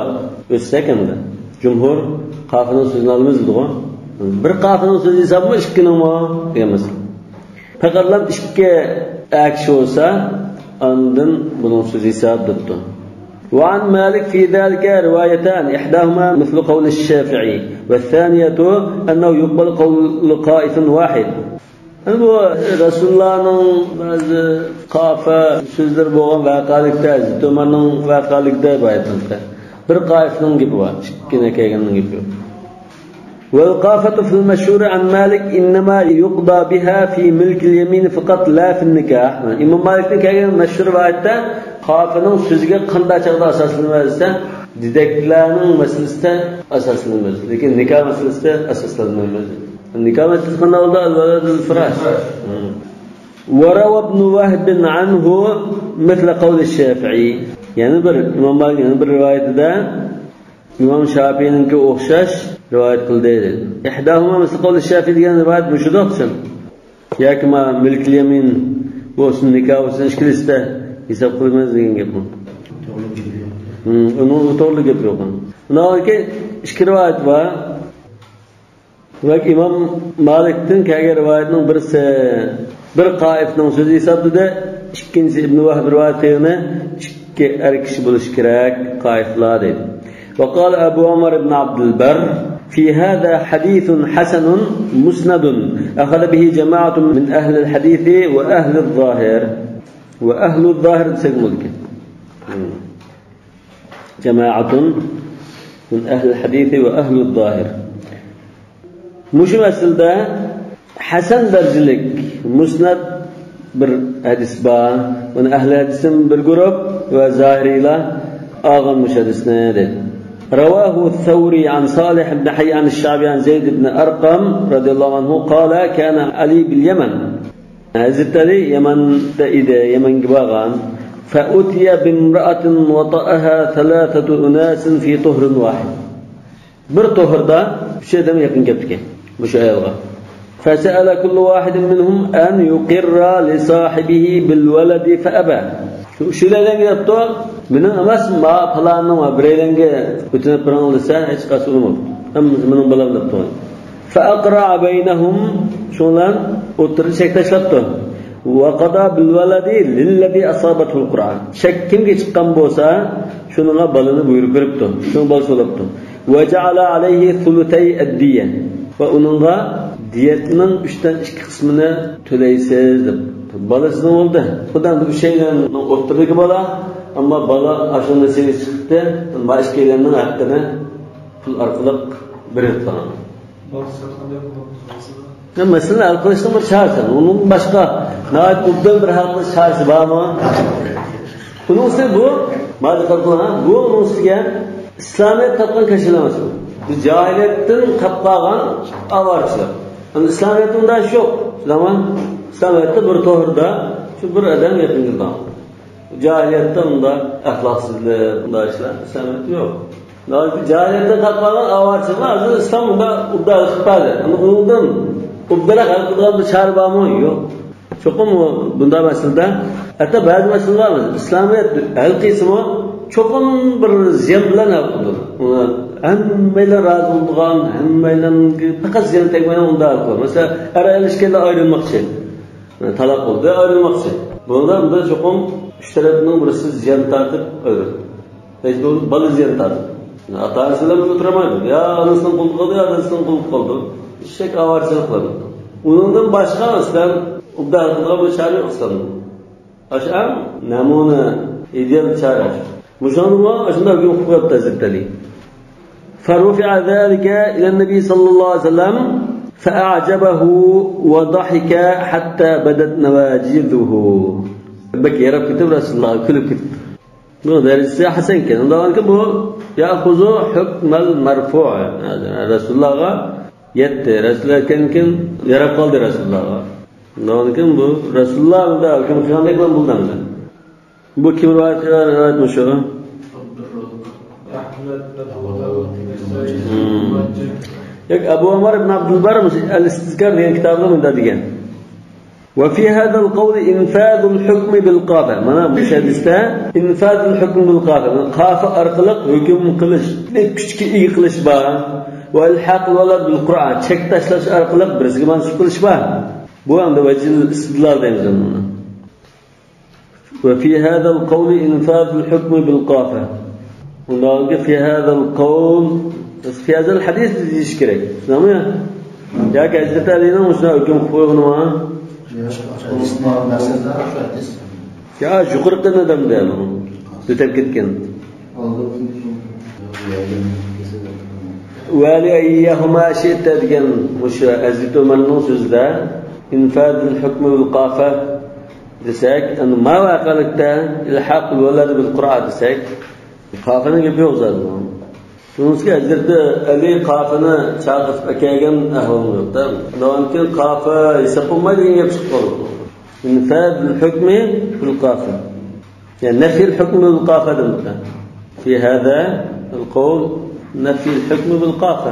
ئۆتسەك ئەمدى. جۇمھۇر قافىنىڭ سۆزىنى ئالىمىز دېدىغۇ. بىر قافىنىڭ سۆزى ھېسابمۇ ئىككىنىڭمۇ دېگەن مەسىلە. پەقەتلا ئىككى ئەر كىشى بولسا، ئاندىن بۇنىڭ سۆزى ھېساب دەپتۇ. وعن مالك في ذلك روايتان، إحداهما مثل قول الشافعي، والثانية أنه يقبل قول قائف واحد. بۇ رەسۇلۇللانىڭ بەزى قافە سۆزلىرى بولغان ۋەقەلىكتە، ھەزرىتى ئۆمەرنىڭ ۋەقەلىكىدە رىۋايەت قىلىنغان. بىر قائىفنىڭ گېپى بار، ئىككىنى كەلگەننىڭ گېپى يوق. والقافة في المشهور عن مالك إنما يقضى بها في ملك اليمين فقط لا في النكاح. ئىمام مالىكتىن كەلگەن مەشھۇر رىۋايەتتە قافىنىڭ سۆزىگە قانداق چاغدا ئاساسلىنىمىز دېسە، دېدەكلەرنىڭ مەسىلىسىدە ئاساسلىنىمىز، لېكىن نىكاھ مەسىلىسىدە ئاساسلانمايمىز. نىكاھ مەسىلىسى قانداق بولدى؟ الولد للفراش. وروى ابن وهب عنه مثل قول الشافعي. يەنە بىر ئىمام مالىك يەنە بىر رىۋايىتىدە ئىمام شاپىئىنىڭكىگە ئوخشاش رىۋايەت قىلدى. إحداهما مثل قول الشافعي دېگەن رىۋايەت مۇشۇدۇر چۈشۈن. ياكى ما مىلكىل يەمىن بولسۇن، نىكاھ بولسۇن، ئىككىلىسىدە ھېساب قىلىمىز دېگەن گەپمۇ؟ توغرا گەپ يوق. ھىم، ئۇنىڭ توغرا گەپ يوق. ئۇنىڭدىن كېيىن ئىككى رىۋايەت بار. دېمەك، ئىمام مالىكتىن كەلگەن رىۋايەتنىڭ بىرسى بىر قائىفنىڭ سۆزى ھېسابلىدى، ئىككىنچىسى ئىبن ۋەھب رىۋايەت قىلغىنى ئىككى ئەر كىشى بولۇشى كېرەك، قائىفلار دەيدۇ. وقال أبو عمر بن عبد البر: في هذا حديث حسن مسند أخذ به جماعة من أهل الحديث وأهل الظاهر. وأهل الظاهر دېسەك بولىدىكەن. جماعة من أهل الحديث وأهل الظاهر. مۇشۇ مەسىلىدە ھەسەن دەرىجىلىك مۇسنەد بىر ھەدىس بار. بۇنى ئەھلى ھەدىستىن بىر گۇرۇپ ۋە زاھىرىيلار ئالغان مۇشۇ ھەدىسنى دەيدۇ. رواه الثوري عن صالح بن حي عن الشعبي عن زيد بن أرقم رضي الله عنه قال: كان علي باليمن. ھەزرىتى ئەلى يەمەندە ئىدى، يەمەنگە بارغان. فأتي بامرأة وطأها ثلاثة أناس في طهر واحد. بىر توغرىدا ئۈچ ئادەم يېقىن كەپتىكەن مۇشۇ ئايالغا. فسأل كل واحد منهم أن يقر لصاحبه بالولد فأبى. شۇ ئۈچەيلەنگە دەپتۇ، مېنىڭ ئەمەس، ما پالاننىڭ ۋە بىرەيلەنگە ئۆتۈنۈپ بېرىڭ دېسە، ھېچقايسى ئۇنىماپتۇ. ھەممىسى مېنىڭ بالام دەپتۇ. فأقرع بينهم، شۇنىڭ بىلەن ئوتتۇرىدا چەك تاشلاپتۇ. وقضى بالولد للذي أصابته القرعة. چەك كىمگە چىققان بولسا، شۇنىڭغا بالىنى بۇيرۇپ بېرىپتۇ. شۇنىڭ بالىسى بولاپتۇ. وجعل عليه ثلثي الدية. ۋە ئۇنىڭغا دىيەتنىڭ ئۈچتىن ئىككى قىسمىنى تۆلەيسىز دەپ. بالىسىنىڭ بولدى. خۇددى ئۈچەيلەننىڭ ئوتتۇرىدىكى بالا، ئەمما بالا ئاشۇ نېسىۋە چىقتى. ما ئىككىيلەننىڭ ھەققىنى پۇل ئارقىلىق بېرىپ قالغان. يا، مەسىلىنى ھەل قىلىشنىڭ بىر چارىسى. ئۇنىڭدىن باشقا ناھايىتى ئوبدان بىر ھەل قىلىش چارىسى بارمۇ؟ ئۇنىڭ ئۈستىگە بۇ، مانا دىققەت قىلىڭ، ھە، بۇ ئۇنىڭ ئۈستىگە ئىسلامىيەت تاپقان كەشىلەر ئەمەس بۇ. بۇ جاھىلىيەتتىن قاپقالغان ئاۋارىچىلار. ئەمدى ئىسلامىيەتتە ئۇنداق ئىش يوق. بىلەڭمۇ؟ ئىسلامىيەتتە بىر توغرىدا شۇ بىر ئادەم يېقىن كېلىدۇ. جاھىلىيەتتە ئۇنداق ئەخلاقسىزلىق، ئۇنداق ئىشلار ئىسلامىيەتتە يوق. جاھىلىيەتتە قاپقالغان ئاۋارىچىلىقنى ھازىر ئىسلام ئۇنداق ئوبدان ھەل قىلىپ بەردى. ئەمدى ئۇنىڭدىن ئوبدانراق ھەل قىلىدىغان بىر چارە بارمۇ؟ يوق. چوقۇم بۇنداق مەسىلىدە، ھەتتا بەزى مەسىلىلەر بار. ئىسلامىيەت ھەل قىلسىمۇ، چوقۇم بىر زىيان بىلەن ھەل قىلىدۇ. ھەممەيلەن رازى بولىدىغان، ھەممەيلەنگە پەقەت زىيان تەگمەيدىغان ئۇنداق ھەل قىلىدۇ. مەسىلەن، ئەر ئايال ئىككىلى ئايرىلماقچى. تالاق بولدى، ئايرىلماقچى. بۇندا، بۇندا چوقۇم ئۈچ تەرەپنىڭ بىرسى زىيان تارتىپ ئايرىلىدۇ. ھېچ بولمىسا بالا زىيان تارتىدۇ. ئاتا-ئانىسى بىلەن ئولتۇرالمايدۇ. يا ئانىسىنىڭ قولىدا قالدى، يا دادىسىنىڭ قولىدا قالدى. ئىششەك ئاۋارىچىلىق قىلىدۇ. ئۇنىڭدىن باشقا ئىسلام ئوبدان قىلىدىغان بىر چارە يوق ئىسلامدا. ئاشۇ ئەڭ نەمۇنە، ئىدېئال چارە ئاشۇ. مۇشۇنىڭغا ئاشۇنداق ھۆكۈم قىلىپ قويۇپتۇ ھەزرىتى ئەلى. فرفع ذلك إلى النبي صلى الله عليه وسلم فأعجبه وضحك حتى بدت نواجذه. بەك ياراپ كېتىپ، رەسۇلۇللاھقا كۈلۈپ كېتىپتۇ. بۇ دەرىجىسى ھەسەنكەن. ئۇنداقكەن بۇ يأخذ حكم المرفوع. رەسۇلۇللاھقا يەتتى. رەسۇلۇللاھ ئېيتكەندىن كېيىن ياراپ قالدى رەسۇلۇللاھقا. ئۇنداقكەن بۇ رەسۇلۇللاھ بۇنداق ھۆكۈم قىلغاندەك بولدى ئەمدى. بۇ كىم رىۋايەت قىلغان رىۋايەت مۇشۇ؟ ياكى ئەبۇ ئۆمەر ئىبن ئابدۇلبەر مۇشۇ ئەل ئىستىزكار دېگەن كىتابىدا مۇنداق دېگەن. وفي هذا القول إنفاذ الحكم بالقافة. مانا مۇشۇ ھەدىستە إنفاذ الحكم بالقافة. مانا قافا ئارقىلىق ھۆكۈم قىلىش، كۈچكە ئىگە قىلىش بار. وإلحاق الولد بالقرعة. چەك تاشلاش ئارقىلىق بىرسىگە مەنسۇپ قىلىش بار. بۇ ئەمدى ۋەجھىل ئىستىدلال دەيمىز ئۇنى. وفي هذا القول إنفاذ الحكم بالقافة. ئۇنداق في هذا القول، في هذا الحديث دېيىش كېرەك. شۇنداقمۇ يا؟ ياكى ھەزرىتى ئەلىنىڭ مۇشۇنداق ھۆكۈم قىلىپ قويغىنىمۇ؟ يا، يۇقىرىقى نەدەم دەيدۇ. ئۆتۈپ كەتكەن. ولأيهما شئت دېگەن مۇشۇ ھەزرىتى ئۆمەرنىڭ سۆزىدە إنفاذ الحكم بالقافة دېسەك، ئەمدى ماۋۇ ھەقىقەتتە إلحاق الولد بالقرعة دېسەك، قافىنىڭ گېپى يوق زادى. شۇنىڭ ئۈچۈن ھەزرىتى ئەلى قافىنى چاقىرتىپ ئەكەلگەن ئەھۋالمۇ يوق-دە. ئۇنىڭدىن كېيىن قافا ھېساب بولمايدۇ دېگەن گەپ چىقىپ قالدى. إنفاذ الحكم بالقافة. يەنى نفي الحكم بالقافة دېمەكتە. في هذا القول نفي الحكم بالقافة.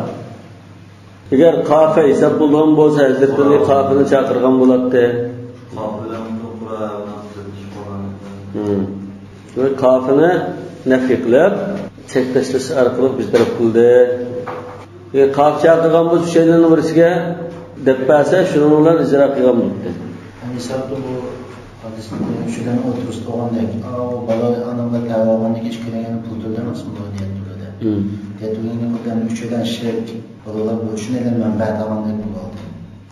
ئەگەر قافا ھېساب بولىدىغان بولسا، ھەزرىتى ئەلى قافىنى چاقىرغان بولاتتى. قافا بىلەن قۇرئان بىلەن سۆزلىشىپ قالغان ئىدى. ھىم. ۋە قافىنى نەفى قىلىپ، چەك تاشلاش ئارقىلىق بىر تەرەپ قىلدى. ئى، قاپى چاقىرغان بولسا، ئۈچەيلەننىڭ بىرسىگە دەپ بەرسە، شۇنىڭ بىلەن ئىجرا قىلغان بولىدۇ. ھەم ھېسابتا بۇ ھادىسنىڭ ئۈچىدىن ئوتتۇرىسىدا بولغاندەك، ئاۋۇ بالا ئانامغا تەۋە بولغاندىكىن ئىككىلىگەن پۇل تۆلىدىم، ئاسمىدا دېيەتتۈردى. ھىم. دېيەتتۈرگەندىن بۇ ئۈچىدىن شېرىك بالىلار بۇ ئۈچىنى مەنپەئەت ئالغاندەك بولدى.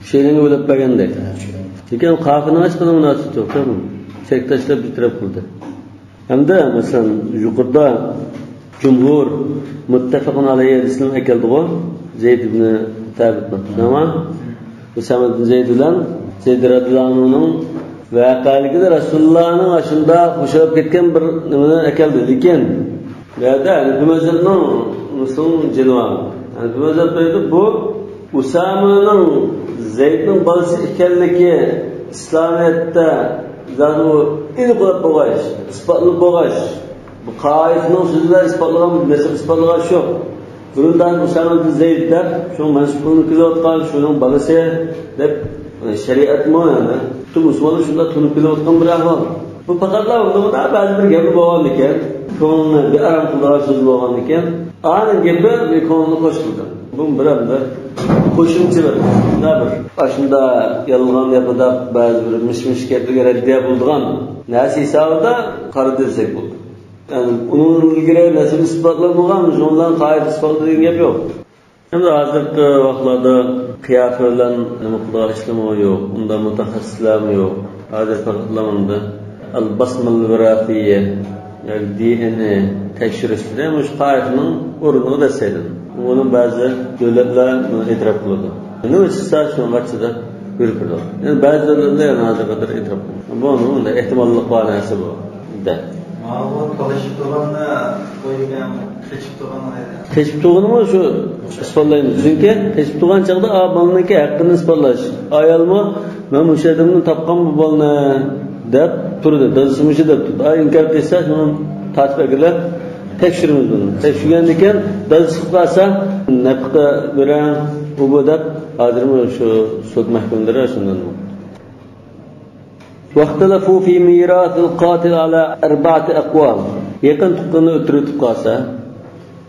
ئۈچەيلەنگە بۆلۈپ بەرگەندەك. ھە، ئۈچەيلەن. لېكىن قاپىنىڭ ھېچقانداق مۇناسىۋىتى يوق، تەڭ. چەكداشلار بىر تەرەپ قىلدى. ھەمدە، مەسىلەن، يۇقىرىدا جۇمھۇر مۇتتەپەقۇن ئەلەيھى ھەدىسىنى ئەكەلدىغۇ، زەيد ئىبنى سابىتنىڭ. شۇنداقمۇ؟ ئۇسامە ئىبن زەيد بىلەن زەيد رەزىياللاھۇ ئەنھۇنىڭ ۋەقەلىكىدە رەسۇلۇللانىڭ ئاشۇنداق بوشاپ كەتكەن بىر نېمىنى ئەكەلدى. لېكىن بۇ يەردە ھەنىفىي مەزھەپنىڭ مۇسۇلمان جېنى بار. ھەنىفىي مەزھەپ دەيدۇ، بۇ ئۇسامىنىڭ زەيدنىڭ بالىسى ئىكەنلىكى ئىسلامىيەتتە زادى ئېنىقلاپ بولغاچ، ئىسپاتلاپ بولغاچ، بۇ قائىدنىڭ سۆزى بىلەن ئىسپاتلىغان، مەسىلە ئىسپاتلىغان شۇ. بۇرۇندان ئۇسامە بىن زەيد دەپ، شۇ مەنسۇپ قىلىنىپ كېلىۋاتقان، شۇنىڭ بالىسى دەپ، شەرىئەتمۇ يەنى پۈتۈن مۇسۇلمانلار شۇنداق تونۇپ كېلىۋاتقان بىر ئەھۋال. بۇ پەقەتلا ئۇنىڭدا بەزى بىر گەپلەر بولغاندىكەن، كۆڭلىنى بىئارام قىلىدىغان سۆز بولغاندىكەن، ئانىڭ گېپى بىر كۆڭلىنى خوش قىلدى. بۇ بىر ئەمدى قوشۇمچە بىر، شۇنداق بىر، ئاشۇنداق يالغان ياپىداق بەزى بىر مىش-مىش گەپلەرگە رەددىيە بولىدىغان نەرسە ھېسابىدا قارىدى دېسەك بولىدۇ. يەنى ئۇنىڭ ئىلگىرى نەسىل ئىسپاتلانمىغان، شۇنىڭ بىلەن قائىدە ئىسپاتلىدى دېگەن گەپ يوق. ئەمدى ھازىرقى ۋاقىتلاردا قىيافە بىلەن نېمە قىلىدىغان ئىشلارمۇ يوق، ئۇنداق مۇتەخەسسىسلەرمۇ يوق. ھازىر پەقەتلا مۇندا ئەل باسمىل ۋىراسىيە، ياكى دى ئېن ئېي تەكشۈرۈشلىرى مۇشۇ قائىدىنىڭ ئورنىغا دەسسەيدۇ. ئۇنى بەزى دۆلەتلەر بۇنى ئېتىراپ قىلىدۇ. نېمە چىقسا شۇنىڭغا چىداپ يۈرۈپ بېرىدۇ. يەنى بەزى دۆلەتلەر يەنە ھازىرغا قەدەر ئېتىراپ قىلمىغان. بۇ ئۇنىڭ ئۇنداق ئېھتىماللىق بار نەرسە بۇ. دە. ماۋۇ تالىشىپ تۇرغاندا قويۇپ قېچىپ تۇرغان ئايدا. قېچىپ تۇرغىنىمۇ شۇ ئىسپاتلايمىز. چۈنكى قېچىپ تۇرغان چاغدا، ئا، بالىنىڭكى ھەققىنى ئىسپاتلاش. ئايالمۇ، «مەن مۇشۇ ئادەمدىن تاپقان بۇ بالىنى» دەپ تۇردى. دادىسى مۇشۇ دەپ تۇردى. ئا، ئىنكار قىلسا، شۇنى تارتىپ ئەكىرىپ تەكشۈرىمىز بۇنى. تەكشۈرگەندىن كېيىن دادىسى قىلىپ قالسا، نەپقە بېرەڭ، ئۇ بۇ دەپ، ھازىرمۇ شۇ سوت مەھكىمىلىرى شۇنداق. واختلفوا في ميراث القاتل على أربعة أقوال. يېقىن تۇغقىنىنى ئۆلتۈرۈۋېتىپ قالسا،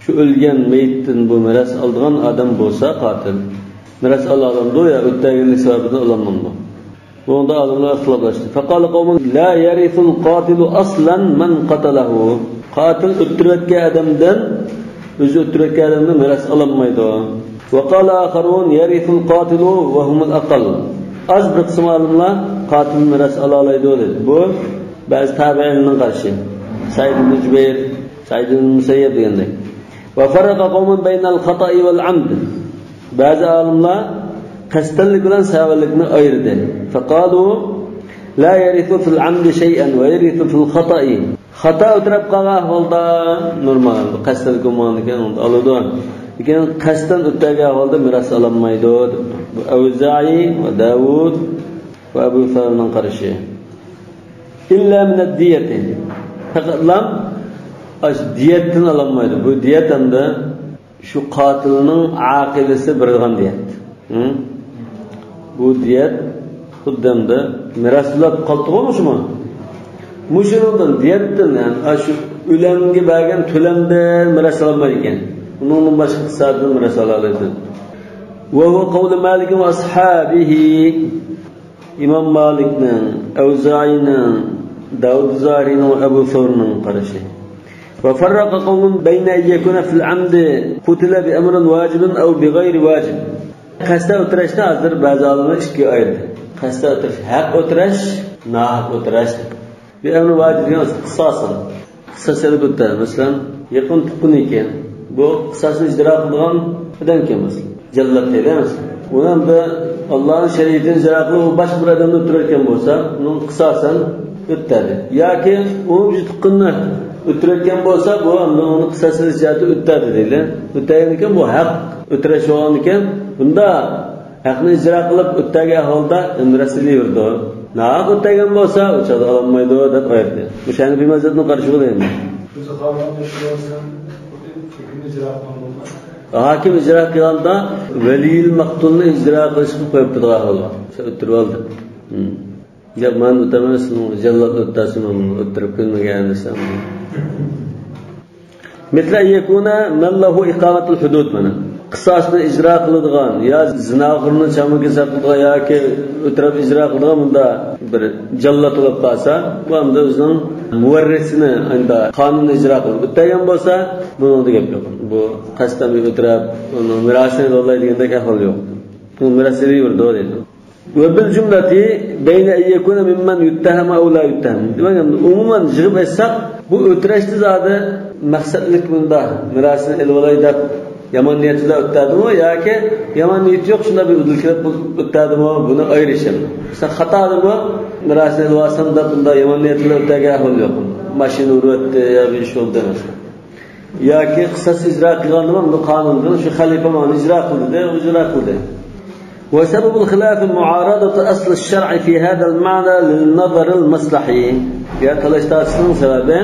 شۇ ئۆلگەن مېيىتتىن بۇ مىراس ئالىدىغان ئادەم بولسا، قاتىل مىراس ئالالامدۇ يا ئۆلتۈرگەنلىك سەۋەبىدىن ئالالمامدۇ؟ بۇنىڭدا ئالىملار ئىختىلاپلاشتى. فقال قوم لا يرث القاتل أصلا من قتله. قاتىل ئۆلتۈرۈۋەتكەن ئادەمدىن، ئۆزى ئۆلتۈرۈۋەتكەن ئادەمدىن مىراس ئالالمايدۇ. وقال آخرون يرث القاتل وهم الأقل. ئاز بىر قىسىم ئالىملار قاتىل مىراس ئالالايدۇ دېدى. بۇ بەزى تابىئىننىڭ قارىشى. سەئىد ئىبن جۇبەير، سەئىد ئىبن مۇسەييەب دېگەندەك. وفرق قوم بين الخطأ والعمد. بەزى ئالىملار قەستەنلىك بىلەن سەۋەنلىكنى ئايرىدى. فقالوا لا يرث في العمد شيئا ويرث في الخطأ. خاتا ئۆتۈرۈپ قالغان ئەھۋالدا نورمال، قەستەن قىلمىغاندىكىن ئالىدۇ. لېكىن قەستەن ئۆتۈرگەن ئەھۋالدا مىراس ئالالمايدۇ، دەپتۇ. بۇ ئەۋزائىي ۋە داۋۇد ۋە ئەبۇ سەۋرنىڭ قارىشى. إلا من الدية. پەقەتلا ئاشۇ دىيەتتىن ئالالمايدۇ. بۇ دىيەت ئەمدى شۇ قاتىلنىڭ ئاقىلىسى بېرىدىغان دىيەت. ھە؟ بۇ دىيەت خۇددى ئەمدى مىراس بولۇپ قالدىغۇ مۇشۇمۇ؟ مۇشۇنىڭدىن، دىيەتتىن، يەنى ئاشۇ ئۆلەمگە بەرگەن تۆلەمدىن مىراس ئالالمايدىكەن. ئۇنىڭدىن باشقا ئىقتىسادىدىن مىراس ئالالايدۇ. وهو قول مالك وأصحابه. ئىمام مالىكنىڭ، ئەۋزائىينىڭ، داۋۇد زاھىرىنىڭ ۋە ئەبۇ سەۋرنىڭ قارىشى. وفرق قوم بين أن يكون في العمد قتل بأمر واجب أو بغير واجب. قەستەن ئۆلتۈرۈشنى ھازىر بەزى ئالىملار ئىككىگە ئايرىدى. قەستەن ئۆلتۈرۈش، ھەق ئۆلتۈرۈش، ناھەق ئۆلتۈرۈش. بىر ئەمر ۋاجىپ دېگەن قىساسەن. قىساس ئېلىپ ئۆتە. مەسىلەن، يېقىن تۇغقىنى ئىكەن. بۇ قىساسنى ئىجرا قىلىدىغان ئادەم ئىكەن، مەسىلەن. جەللات دەيدۇ، مەسىلەن. ئۇنى ئەمدى ئاللانىڭ شەرىئىتىنى ئىجرا قىلىپ، ئۇ باشقا بىر ئادەمنى ئۆلتۈرۈۋەتكەن بولسا، ئۇنىڭ قىساسەن ئۆتەدى. ياكى ئۇ بىر تۇغقىنىنى ئۆلتۈرۈۋەتكەن بولسا، بۇ ئەمدى ئۇنى قىساس ئېلىش جەھەتتە ئۆتەدى دەيلى. ئۆتەيدىكەن، بۇ ھەق ئۆتۈرۈش بولغاندىكەن، بۇندا ھەقنى ئىجرا قىلىپ ئۆتەگەن ئەھۋالدا ئۆمرە سېلىۋېرىدۇ. ناھەق ئۆتەگەن بولسا، ئۇ چاغدا ئالالمايدۇ دەپ ئايرىدى. بۇ ھەنىفىي مەزھەپنىڭ قارىشى بولىدۇ. ئۆزى خالىغان ئىشلىۋالسا، ھۆكۈمنى ئىجرا قىلغان بولماس. ھاكىم ئىجرا قىلغاندا ۋەلىيىل مەقتۇلنى ئىجرا قىلىشقا قويۇپ بېرىدىغان ئەھۋال بار. شۇ ئۆتتۈرۈۋالدى. ھىم. ياق، مەن ئۆتەمەن، سېنىڭ جەللات ئۆتتەسىمۇ ئۆتتۈرۈپ كۆنمىگەن دېسەم. مثل أن يكون من له إقامة الحدود مانا. قىساسنى ئىجرا قىلىدىغان يا زىناخورنى چامىكى ساقلىدىغان ياكى ئۆتۈرۈپ ئىجرا قىلىدىغان بۇندا بىر جاللات بولۇپ قالسا، بۇ ئەمدى ئۆزىنىڭ مۇۋەررىسىنى، ئەمدى قانۇننى ئىجرا قىلىپ ئۆتەلگەن بولسا، بۇنىڭدا گەپ يوق. بۇ قەستەن بىر ئۆتۈرۈپ، ئۇنىڭ مىراسىنى ئېلىۋالاي دېگەندەك ئەھۋال يوق. بۇ مىراس ئېلىۋېرىدۇ دەيدۇ. وبالجملة بين أن يكون ممن يتهم أو لا يتهم. دېمەك، ئەمدى ئومۇمەن يىغىپ ئېيتساق، بۇ ئۆتۈرۈشتە زادى مەقسەتلىك بۇندا مىراسىنى ئېلىۋالاي دەپ يامان نىيەت بىلەن ئۆتەدىمۇ ياكى يامان نىيىتى يوق، شۇنداق بىر ئۇدۇل كېلىپ ئۆتەدىمۇ، بۇنى ئايرىشىم. مىسال، خاتادىمۇ مىراسىنى ئېلىۋالسام دەپ بۇنداق يامان نىيەت بىلەن ئۆتەرگە ئەھۋال يوق. ماشىنا ئۇرۇۋەتتى يا بىر ئىش بولدى ئەمەس. ياكى قىساس ئىجرا قىلغاندىمۇ، بۇ قانۇندىن شۇ خەلىپە مانا ئىجرا قىلدى، ئىجرا قىلدى. وسبب الخلاف معارضة أصل الشرع في هذا المعنى للنظر المصلحي. يا تالاش تارتىشنىڭ سەۋەبى،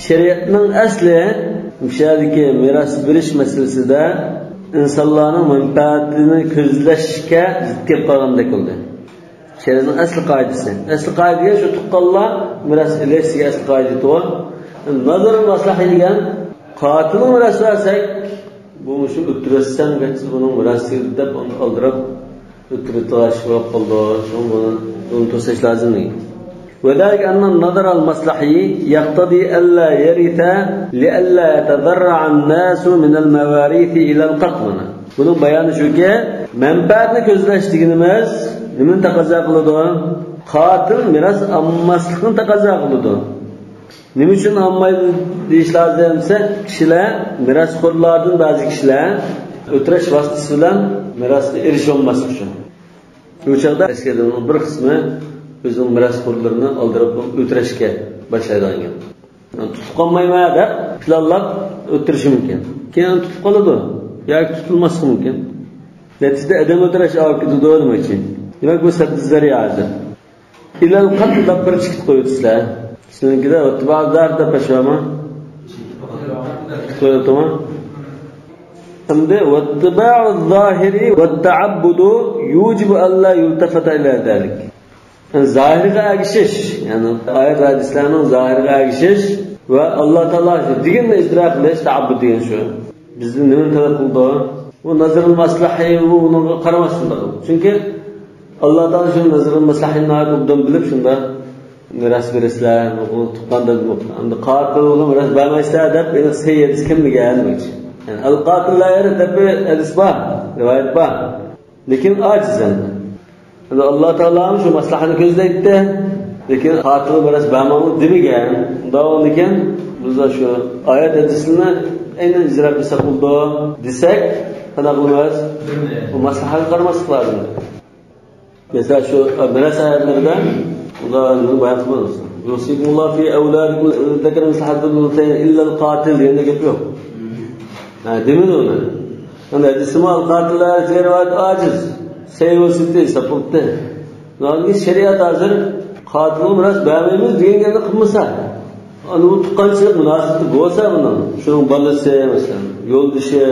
شەرىئەتنىڭ ئەسلى مۇشۇ يەردىكى مىراس بېرىش مەسىلىسىدە ئىنسانلارنىڭ مەنپەئەتىنى كۆزلەشكە زىت كېلىپ قالغاندەك بولدى. شەرىئەتنىڭ ئەسلى قائىدىسى. ئەسلى قائىدە دېگەن شۇ تۇغقانلار مىراس ئېلىش دېگەن ئەسلى قائىدە ئىدى. نازىر مەسلىھەت دېگەن قاتىلغا مىراس بەرسەك، بۇ مۇشۇ ئۆلتۈرۈۋەتسەڭ، بۇنىڭ مىراسى دەپ ئۇنى ئالدىراپ ئۆلتۈرۈۋېتىدىغان ئىش بولۇپ قالىدۇ. شۇڭا بۇنى، بۇنى توساش لازىم دېگەن. وذلك أن النظر المصلحي يقتضي ألا يرث لئلا يتذرع الناس من المواريث إلى القتل. بۇنىڭ بايانى شۇكى، مەنپەئەتنى كۆزلەش دېگىنىمىز نېمىنى تەقەززا قىلىدۇ؟ قاتىل مىراس ئالماسلىقنى تەقەززا قىلىدۇ. نېمە ئۈچۈن ئالمايدۇ دېيىش لازىم دېسە، كىشىلەر، مىراسخورلاردىن بەزى كىشىلەر ئۆتۈرۈش ۋاسىتىسى بىلەن مىراسقا ئېرىشىۋالماسلىق ئۈچۈن. بۇ چاغدا ئەسكەرلەرنىڭ بىر قىسمى ئۆزىنىڭ مىراسخورلىرىنى ئالدىراپ ئۆلتۈرۈشكە باشلايدىغان گەپ. تۇتۇپ قالمايمەن دەپ پىلانلاپ ئۆلتۈرۈشى مۇمكىن. كېيىن تۇتۇپ قالىدۇ ياكى تۇتۇلماسلىقى مۇمكىن. نەتىجىدە ئادەم ئۆلتۈرۈش ئاۋۇپ كېتىدۇ، نېمە ئۈچۈن؟ دېمەك، بۇ سەددى زەرىئە ھازىر. ئىلەل قەتل دەپ بىر چىقىپ قويۇپسىلەر. سىزنىڭكىدە ۋەتتىبەئۇ زاھىر دەپ بەش بارمۇ؟ چىقىپ قويۇپتىمۇ؟ ئەمدى ۋەتتىبەئۇ زاھىرى ۋەتتەئەببۇدۇ يۇجىبۇ ئەللا يۇلتەفەتە ئىلە زالىك. يەنى زاھىرغا ئەگىشىش، يەنى ئايەت ھەدىسلەرنىڭ زاھىرىغا ئەگىشىش ۋە ئاللا تائالا شۇ دېگەننى ئىجرا قىلىش، تەئەببۇد دېگەن شۇ. بىزدىن نېمىنى تەلەپ قىلىدۇ؟ بۇ نازىرۇل مەسلىھە، بۇ ئۇنىڭغا قارىماستىن. چۈنكى ئاللا تائالا شۇ نازىرۇل مەسلىھەنى ناھايىتى ئوبدان بىلىپ شۇنداق مىراس بېرىسىلەر، بۇ تۇغقان دەپ، ئەمدى قاتىلغا مىراس بەرمەيسىلەر دەپ، يەنى سەي ھەدىس كەلمىگەن دېمەكچى. يەنى ئەل قاتىل لا يەرىس دەپ بىر ھەدىس بار، رىۋايەت بار. لېكىن ئاجىز ئەمدى. ئەمدى ئاللا تائالا شۇ مەسلىھەتنى كۆزلەيتتى. لېكىن قاتىلغا مىراس بەرمەڭلار دېمىگەن. ئۇنداق بولغاندىكىن بىز شۇ ئايەت ھەدىسنى ئەينەن ئىجرا قىلساق بولىدۇ دېسەك، قانداق قىلىمىز؟ بۇ مەسلىھەتكە قارىماسلىق لازىم. مەسىلەن، شۇ مىراس ئايەتلىرىدە ئۇلارنى بايان قىلىمىز. يۇسىكۇمۇللاھۇ فى ئەۋلادىكۇم لىززەكەرى مىسلۇ ھەززىل ئۇنسەيەين ئىللەل قاتىل دېگەندە گەپ يوق. ھە، دېمىدى ئۇنى. ئەمدى ھەدىسىمۇ ئەل قاتىل لا يەرىس دېگەن رىۋايەت ئاجىز. سەي ۋاسىتە ھېسابلىنىپتۇ. شۇنىڭ شەرىئەت ھازىر قاتىلغا مىراس بەرمەيمىز دېگەن گەپنى قىلمىسا، ئەنە بۇ تۇغقانچىلىق مۇناسىۋىتى بولسا بۇنىڭ، شۇنىڭ بالىسى، مەسىلەن، يولدىشى،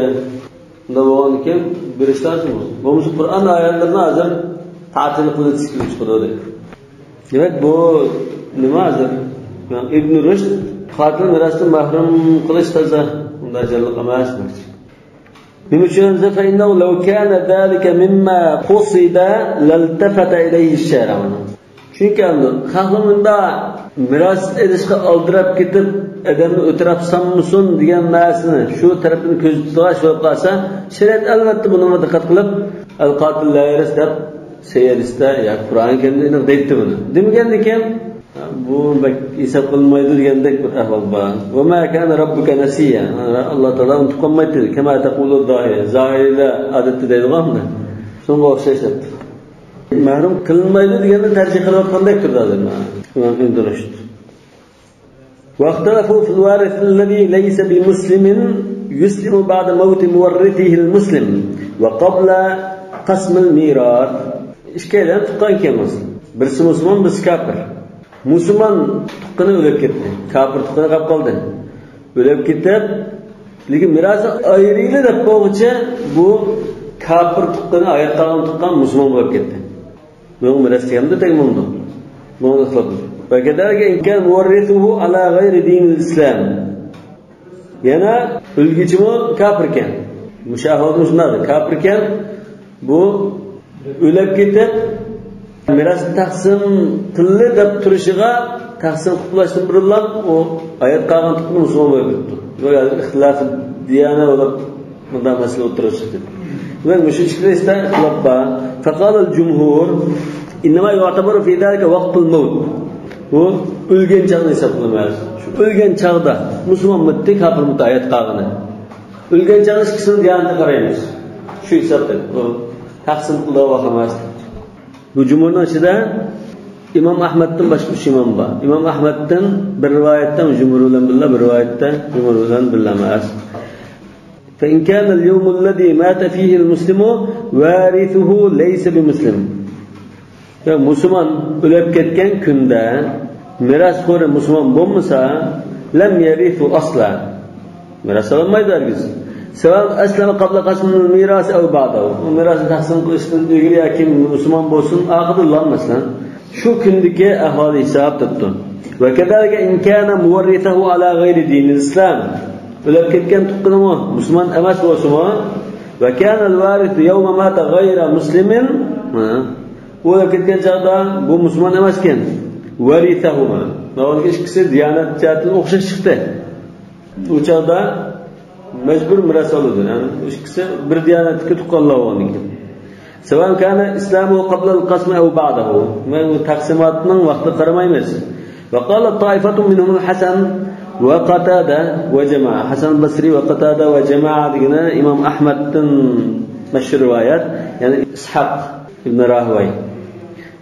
شۇنداق بولغاندىكىن بېرىش لازىم بولسا. بولمىسا قۇرئان ئايەتلىرىنى ھازىر تەتىل قىلىۋېتىش كېلىپ چىقىدۇ دەيدۇ. دېمەك، بۇ نېمە ھازىر؟ ئىبن رۇشد قاتىل مىراستىن مەھرۇم قىلىش تازا ئۇنداق جانلىق ئەمەس دېمەكچى. نېمە ئۈچۈن دېسە، فإنه لو كان ذلك مما قصد لالتفت إليه الشارع. چۈنكى ئەمدى خەقنى مۇنداق مىراس ئېلىشقا ئالدىراپ كېتىپ، ئادەمنى ئۆلتۈرۈپ سالمىسۇن دېگەن نەرسىنى شۇ تەرەپتىن كۆزىتىدىغان ئىش بولۇپ قالسا، شەرىئەت ئەلۋەتتە بۇنىڭغا دىققەت قىلىپ، ئەل قاتىل لا يەرىس دەپ سەي ھەدىستە يا قۇرئان كەرىمدە ئېنىق دەيتتى بۇنى. دېمىگەندىكىن، بۇ بەك ھېساب قىلىنمايدۇ دېگەندەك بىر ئەھۋال بار. وما كان ربك نسيا. ئاللا تائالا ئۇنتۇپ قالمايتتى. كما تقول الظاهرية. زاھىرىيلەر ئادەتتە دەيدىغان بۇنى. شۇنىڭغا ئوخشاش دەپتۇ. مەھرۇم قىلىنمايدۇ دېگەننى تەرجىھ قىلىۋاتقاندەك تۇرىدۇ ھازىر مانا. ئىمام ئىبن رۇشد. واختلفوا في الوارث الذي ليس بمسلم يسلم بعد موت مورثه المسلم وقبل قسم الميراث. ئىككىيلەن تۇغقان ئىكەن مۇسۇلمان. بىرسى مۇسۇلمان، بىرسى كاپىر. مۇسۇلمان تۇغقىنى ئۆلۈپ كەتتى. كاپىر تۇغقىنى قاپ قالدى. ئۆلۈپ كېتىپ، لېكىن مىراسى ئايرىيلى دەپ بولغۇچە بۇ كاپىر تۇغقىنى، ھايات قالغان تۇغقان مۇسۇلمان بولۇپ كەتتى. بۇنىڭغا مىراس دېگەندە تەگمەمدۇ؟ بۇنىڭدا ئىختىلاپ بار. وكذلك إن كان مورثه على غير دين الإسلام. يەنە ئۆلگۈچىمۇ كاپىركەن. مۇشۇ ئەھۋالدا مۇشۇنداق، كاپىركەن، بۇ ئۆلۈپ كېتىپ، مىراسنى تەقسىم قىلدى دەپ تۇرۇشىغا، تەقسىم قىلىپ بولۇشتىن بۇرۇنلا ئۇ ھايات قالغان تۇغقىنى مۇسۇلمان بولۇپ كېتىپتۇ. يوق، ئەھلى ئىختىلاف دىيانە بولۇپ، مۇنداق مەسىلە ئوتتۇرىغا چىقتى. دېمەك، مۇشۇ ئىككىلىسىدە ئىختىلاپ بار. فقال الجمهور، إنما يعتبر في ذلك وقت الموت. بۇ ئۆلگەن چاغنى ھېساب قىلىمىز. شۇ ئۆلگەن چاغدا مۇسۇلمانمىتى، كاپىرمىتى ھايات قالغىنى. ئۆلگەن چاغدا ئىككىسىنىڭ دىيانىتىگە قارايمىز. شۇ ھېسابتا. ئۇ تەقسىم قىلىدىغان ۋاقىت ئەمەس. بۇ جۇمھۇرنىڭ ئىچىدە ئىمام ئەھمەدتىن باشقا ئۈچ ئىمام بار. ئىمام ئەھمەدتىن بىر رىۋايەتتە جۇمھۇر بىلەن بىللە، بىر رىۋايەتتە جۇمھۇر بىلەن بىللە ئەمەس. فإن كان اليوم الذي مات فيه المسلم وارثه ليس بمسلم. يا مۇسۇلمان ئۆلۈپ كەتكەن كۈندە مىراسخورى مۇسۇلمان بولمىسا، لم يرثه أصلا. مىراس ئالالمايدۇ ھەرگىز. سواء أسلم قبل قسم الميراث أو بعده. ئۇ مىراسنى تەقسىم قىلىشتىن ئىلگىرى ياكى مۇسۇلمان بولسۇن، ئاخىرىدا ئۇلار مەسىلەن. شۇ كۈندىكى ئەھۋالى ھېساب تۇتتۇم. وكذلك إن كان مورثه على غير دين الإسلام. ئۆلۈپ كەتكەن تۇغقىنىمۇ مۇسۇلمان ئەمەس بولسىمۇ، وكان الوارث يوم مات غير مسلم. ھە. ئۇ ئۆلۈپ كەتكەن چاغدا بۇ مۇسۇلمان ئەمەسكەن. ورثهما. ماۋۇ ئىككىسى دىيانەت جەھەتتىن ئوخشاش چىقتى. ئۇ چاغدا مەجبۇر مىراس ئالىدۇ. يەنى ئىككىسى بىر دىيانەتتىكى تۇغقانلار بولغاندىكىن. سواء كان إسلامه قبل القسم أو بعده. مەن تەقسىماتنىڭ ۋاقتىغا قارىمايمىز. وقال طائفة منهم الحسن وقتادة وجماعة. ھەسەن بەسرى ۋە قاتادە ۋە جامائە دېگىنى ئىمام ئەھمەدتىن مەشھۇر رىۋايەت، يەنى ئىسھاق ئىبن راھوەي.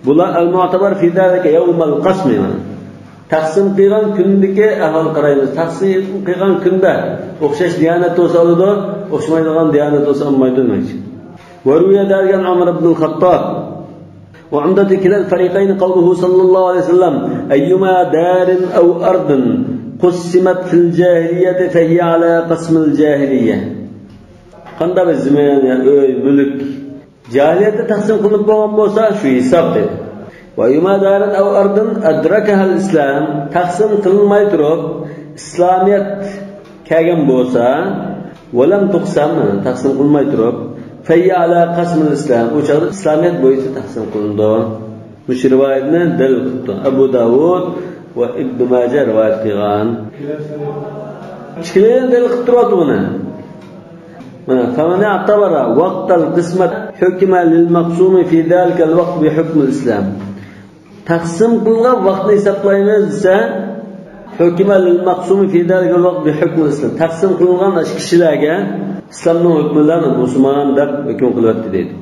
بۇلار المعتبر في ذلك يوم القسم. تەقسىم قىلغان كۈندىكى ئەھۋال قارايمىز. تەقسىم قىلغان كۈندە ئوخشاش دىيانەت بولسا ئالىدۇ، ئوخشىمايدىغان دىيانەت بولسا ئالمايدۇ دېمەكچى. وروي ذلك عن عمر بن الخطاب. وعمدة كلا الفريقين قوله صلى الله عليه وسلم: أيما دار أو أرض قسمت في الجاهلية فهي على قسم الجاهلية. قانداق بىر زېمىن، يا ئۆي، مۈلۈك، جاھىلىيەتتە تەقسىم قىلىنىپ بولغان بولسا، شۇ ھېساب دەيدۇ. وأيما دار أو أرض أدركها الإسلام، تەقسىم قىلىنماي تۇرۇپ، ئىسلامىيەت كەلگەن بولسا، ولم تقسم، تەقسىم قىلىنماي تۇرۇپ، فهي على قسم الإسلام، ئۇ چاغدا ئىسلامىيەت بويىچە تەقسىم قىلىنىدۇ. مۇشۇ رىۋايەتنى دەلىل قىلىپتۇ. ئەبۇ داۋۇد ۋە ئىبنى ماجە رىۋايەت قىلغان. ئىككىلەيلەن دەلىل قىلىپ تۇرۇۋاتىدۇ بۇنى. مانا، فمن اعتبر وقت القسمة حكم للمقسوم في ذلك الوقت بحكم الإسلام. تەقسىم قىلغان ۋاقىتنى ھېسابلايمىز دېسە، حكم للمقسوم في ذلك الوقت بحكم الإسلام. تەقسىم قىلىنغان كىشىلەرگە ئىسلامنىڭ ھۆكمى بىلەن مۇسۇلمان دەپ ھۆكۈم قىلىۋەتتى دەيدۇ.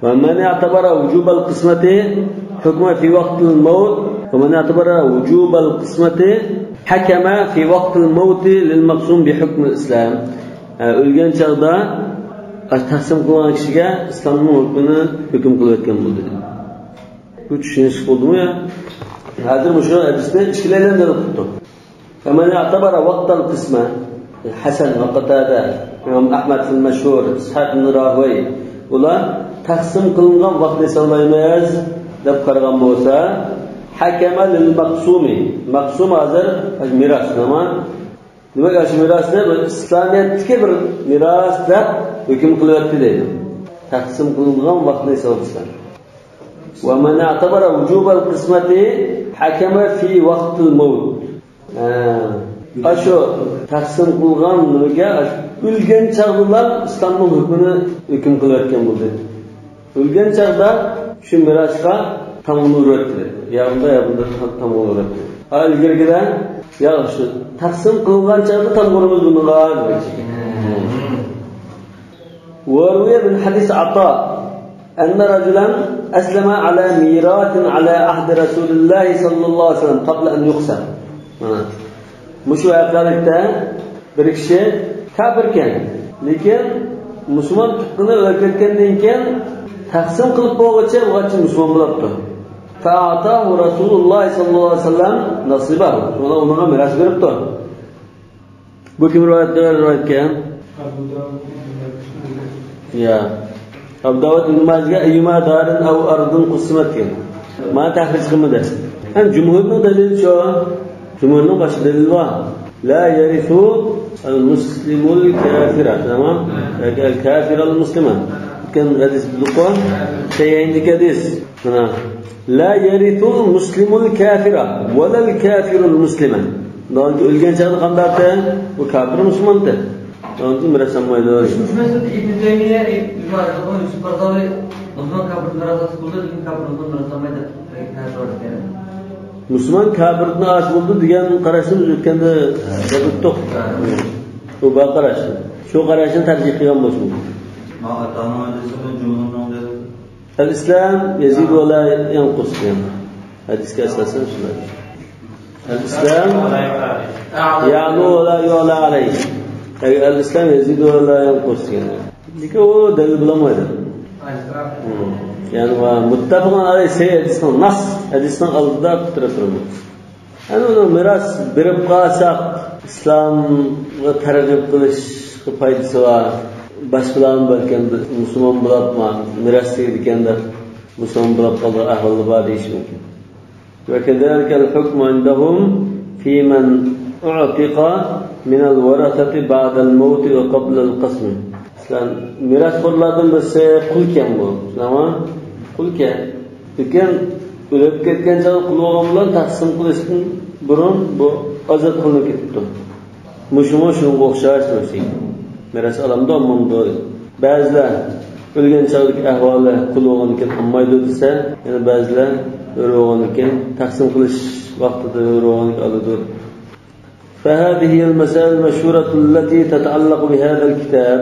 ومن اعتبر وجوب القسمة حكم في وقت الموت، ومن اعتبر وجوب القسمة حكم في وقت الموت للمقسوم بحكم الإسلام. ھە، ئۆلگەن چاغدا تەقسىم قىلغان كىشىگە ئىسلامنىڭ ھۆكمىنى ھۆكۈم قىلىۋەتكەن بولدى. بۇ چۈشىنىشلىك بولدىمۇ يا؟ ھازىر مۇشۇ ھەدىسنى ئىككىلەيلەن دەپ قىپتۇ. فمن اعتبر وقت القسمة، ھەسەن ۋە قاتادە، ئىمام ئەھمەد فىل مەشھۇر، ئىسھاق ئىبن راھۇۋەي، ئۇلار تەقسىم قىلىنغان ۋاقىتنى ھېسابلايمىز دەپ قارىغان بولسا، حكم للمقسوم، مەقسۇم ھازىر مىراس، نېمە؟ دېمەك، ئاشۇ مىراسنى بىر ئىسلامىيەتتىكى بىر مىراس دەپ ھۆكۈم قىلىۋەتتى دەيدۇ. تەقسىم قىلىنغان ۋاقىتنى ھېسابلىسا. ومن اعتبر وجوب القسمة حكم في وقت الموت. ھە، ئاشۇ تەقسىم قىلغان نېمىگە، ئاشۇ ئۆلگەن چاغدىلا ئىسلامنىڭ ھۆكمىنى ھۆكۈم قىلىۋەتكەن بولدى. ئۆلگەن چاغدا شۇ مىراسقا تامغىنى ئۇرۇۋەتتى. يا بۇندا، يا بۇندا تامغىنى ئۇرۇۋەتتى. ھا، ئىلگىرىكىدە، يا شۇ تەقسىم قىلىنغان چاغدا تامغا ئۇرىمىز بۇنىڭغا دېمەكچى. وروي من حديث عطاء أن رجلا أسلم على ميراث على عهد رسول الله صلى الله عليه وسلم قبل أن يقسم. مانا مۇشۇ ۋەقەلىكتە بىر كىشى كاپىركەن، لېكىن مۇسۇلمان تۇغقىنى ئۆلۈپ كەتكەندىن كېيىن تەقسىم قىلىپ بولغۇچە ئۇغاچ مۇسۇلمان بولاپتۇ. فأعطاه رسول الله صلى الله عليه وسلم نصيبه. شۇڭا ئۇنىڭغا مىراس بېرىپتۇ. بۇ كىم رىۋايەت قىلغان رىۋايەتكەن؟ يا. ئەبۇ داۋۇد، ئىبن ماجىگە أيما دار أو أرض قسمت دېگەن. مانا تەخرىج قىلمىدى. ھەم جۇمھۇرنىڭ دەلىلى شۇ. جۇمھۇرنىڭ باشقا دەلىلى بار. لا يرث المسلم الكافر، تمام؟ الكافر المسلم. كان حديث بلقوا، سيئين حديث. لا يرث المسلم الكافر ولا الكافر المسلم. داۋامدا ئۆلگەن چاغدا قانداقتى؟ بۇ كاپىر مۇسۇلمانتى. داۋامدا مىراس ئالمايدۇ. شۇ مەسىلىدە ئىبن تەيمىيە، ئىبن يۈسۈپ قارزاۋى، مۇسۇلمان كاپىردىن مىراس ئالسا بولىدۇ، لېكىن كاپىر مۇسۇلمان مىراس ئالمايدۇ. مۇسۇلمان كاپىردىن ئاش بولىدۇ دېگەن قاراشنى بىز ئۆتكەندە دەپ ئۆتتۇق. بۇ بار قاراش. شۇ قاراشنى تەرجىھ قىلغان بولسا. ماڭا ئاتامنىڭ ھەدىسىنى جۇمھۇرنىڭ دەپ. الإسلام يزيد ولا ينقص دېگەن. ھەدىسكە ئاساسەن شۇنداق. الإسلام يعلو ولا يعلى عليه. الإسلام يزيد ولا ينقص دېگەن. لېكىن ئۇ دەلىل بولالمايدۇ. يەنى ۋە مۇتتەپىقۇن ئەلەيھ سەھىھ ھەدىسنىڭ نەس ھەدىسنىڭ ئالدىدا تۇرۇپ تۇرىمىز. يەنى ئۇنىڭ مىراس بېرىپ قالساق، ئىسلامغا تەرغىب قىلىشقا پايدىسى بار. باشقىلارمۇ بەلكىم مۇسۇلمان بولۇپمۇ مىراس تېگىدىكەن دەپ، مۇسۇلمان بولۇپ قالىدىغان ئەھۋاللار بار دېيىشى مۇمكىن. وكذلك الحكم عندهم في من أعتق من الورثة بعد الموت وقبل القسم. مەسىلەن، مىراسخورلاردىن بىرسى قۇلكەن بۇ. شۇنداقمۇ؟ قۇلكەن. لېكىن ئۆلۈپ كەتكەن چاغدا قۇل بولغان بىلەن تەقسىم قىلىشتىن بۇرۇن بۇ ئازاد قىلىنىپ كېتىپتۇ. مۇشۇمۇ شۇنىڭغا ئوخشاش نەرسە. مىراس ئالامدۇ، ئالمامدۇ؟ بەزىلەر ئۆلگەن چاغدىكى ئەھۋالى قۇل بولغاندىكىن ئالمايدۇ دېسە، يەنە بەزىلەر ھۆر بولغاندىكىن تەقسىم قىلىش ۋاقتىدا ھۆر بولغاندىكىن ئالىدۇ. فهذه هي المسائل المشهورة التي تتعلق بهذا الكتاب،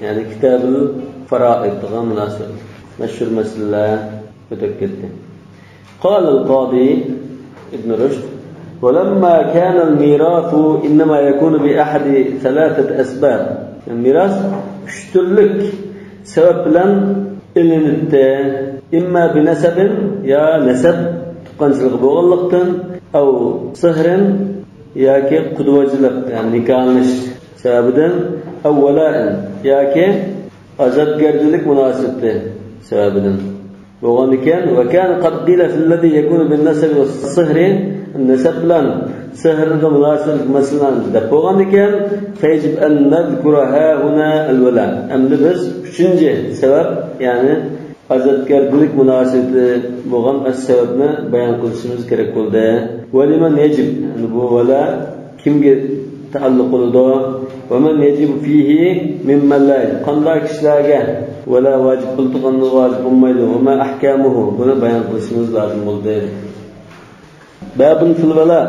يەنى كتاب الفرائض دېگەن مۇناسىۋەتلىك مەشھۇر مەسىلىلەر ئۆتۈپ كەتتى. قال القاضي ابن رشد: ولما كان الميراث إنما يكون بأحد ثلاثة أسباب. مىراس ئۈچ تۈرلۈك سەۋەب بىلەن ئېلىنىدۇ. إما بنسب، يا نەسەب تۇغقانچىلىقى بولغانلىقتىن، أو صهر، ياكى قۇدۋاچىلىق، يەنى نىكاھلىنىش سەۋەبىدىن، أو ولاء، ياكى ئازادگەردىلىك مۇناسىۋىتى سەۋەبىدىن بولغاندىكىن، وكان قد قيل في الذي يكون بالنسب والصهر، نەسەب بىلەن سىھرغا مۇناسىۋەتلىك مەسىلىلەرنى دەپ بولغاندىكىن، فيجب أن نذكر هاهنا الولاء. ئەمدى بىز ئۈچىنچى سەۋەب، يەنى ئازادگەردىلىك مۇناسىۋىتى بولغان ئاشۇ سەۋەبنى بايان قىلىشىمىز كېرەك بولدى. ولمن يجب، يەنى بۇ ۋەلا كىمگە تەئەللۇق بولىدۇ؟ ومن يجب فيه ممن لا يجب. قانداق كىشىلەرگە ۋەلا ۋاجىپ بولىدۇ، قانداق ۋاجىپ بولمايدۇ؟ وما أحكامه، بۇنى بايان قىلىشىمىز لازىم بولدى. بابٌ في الولاء،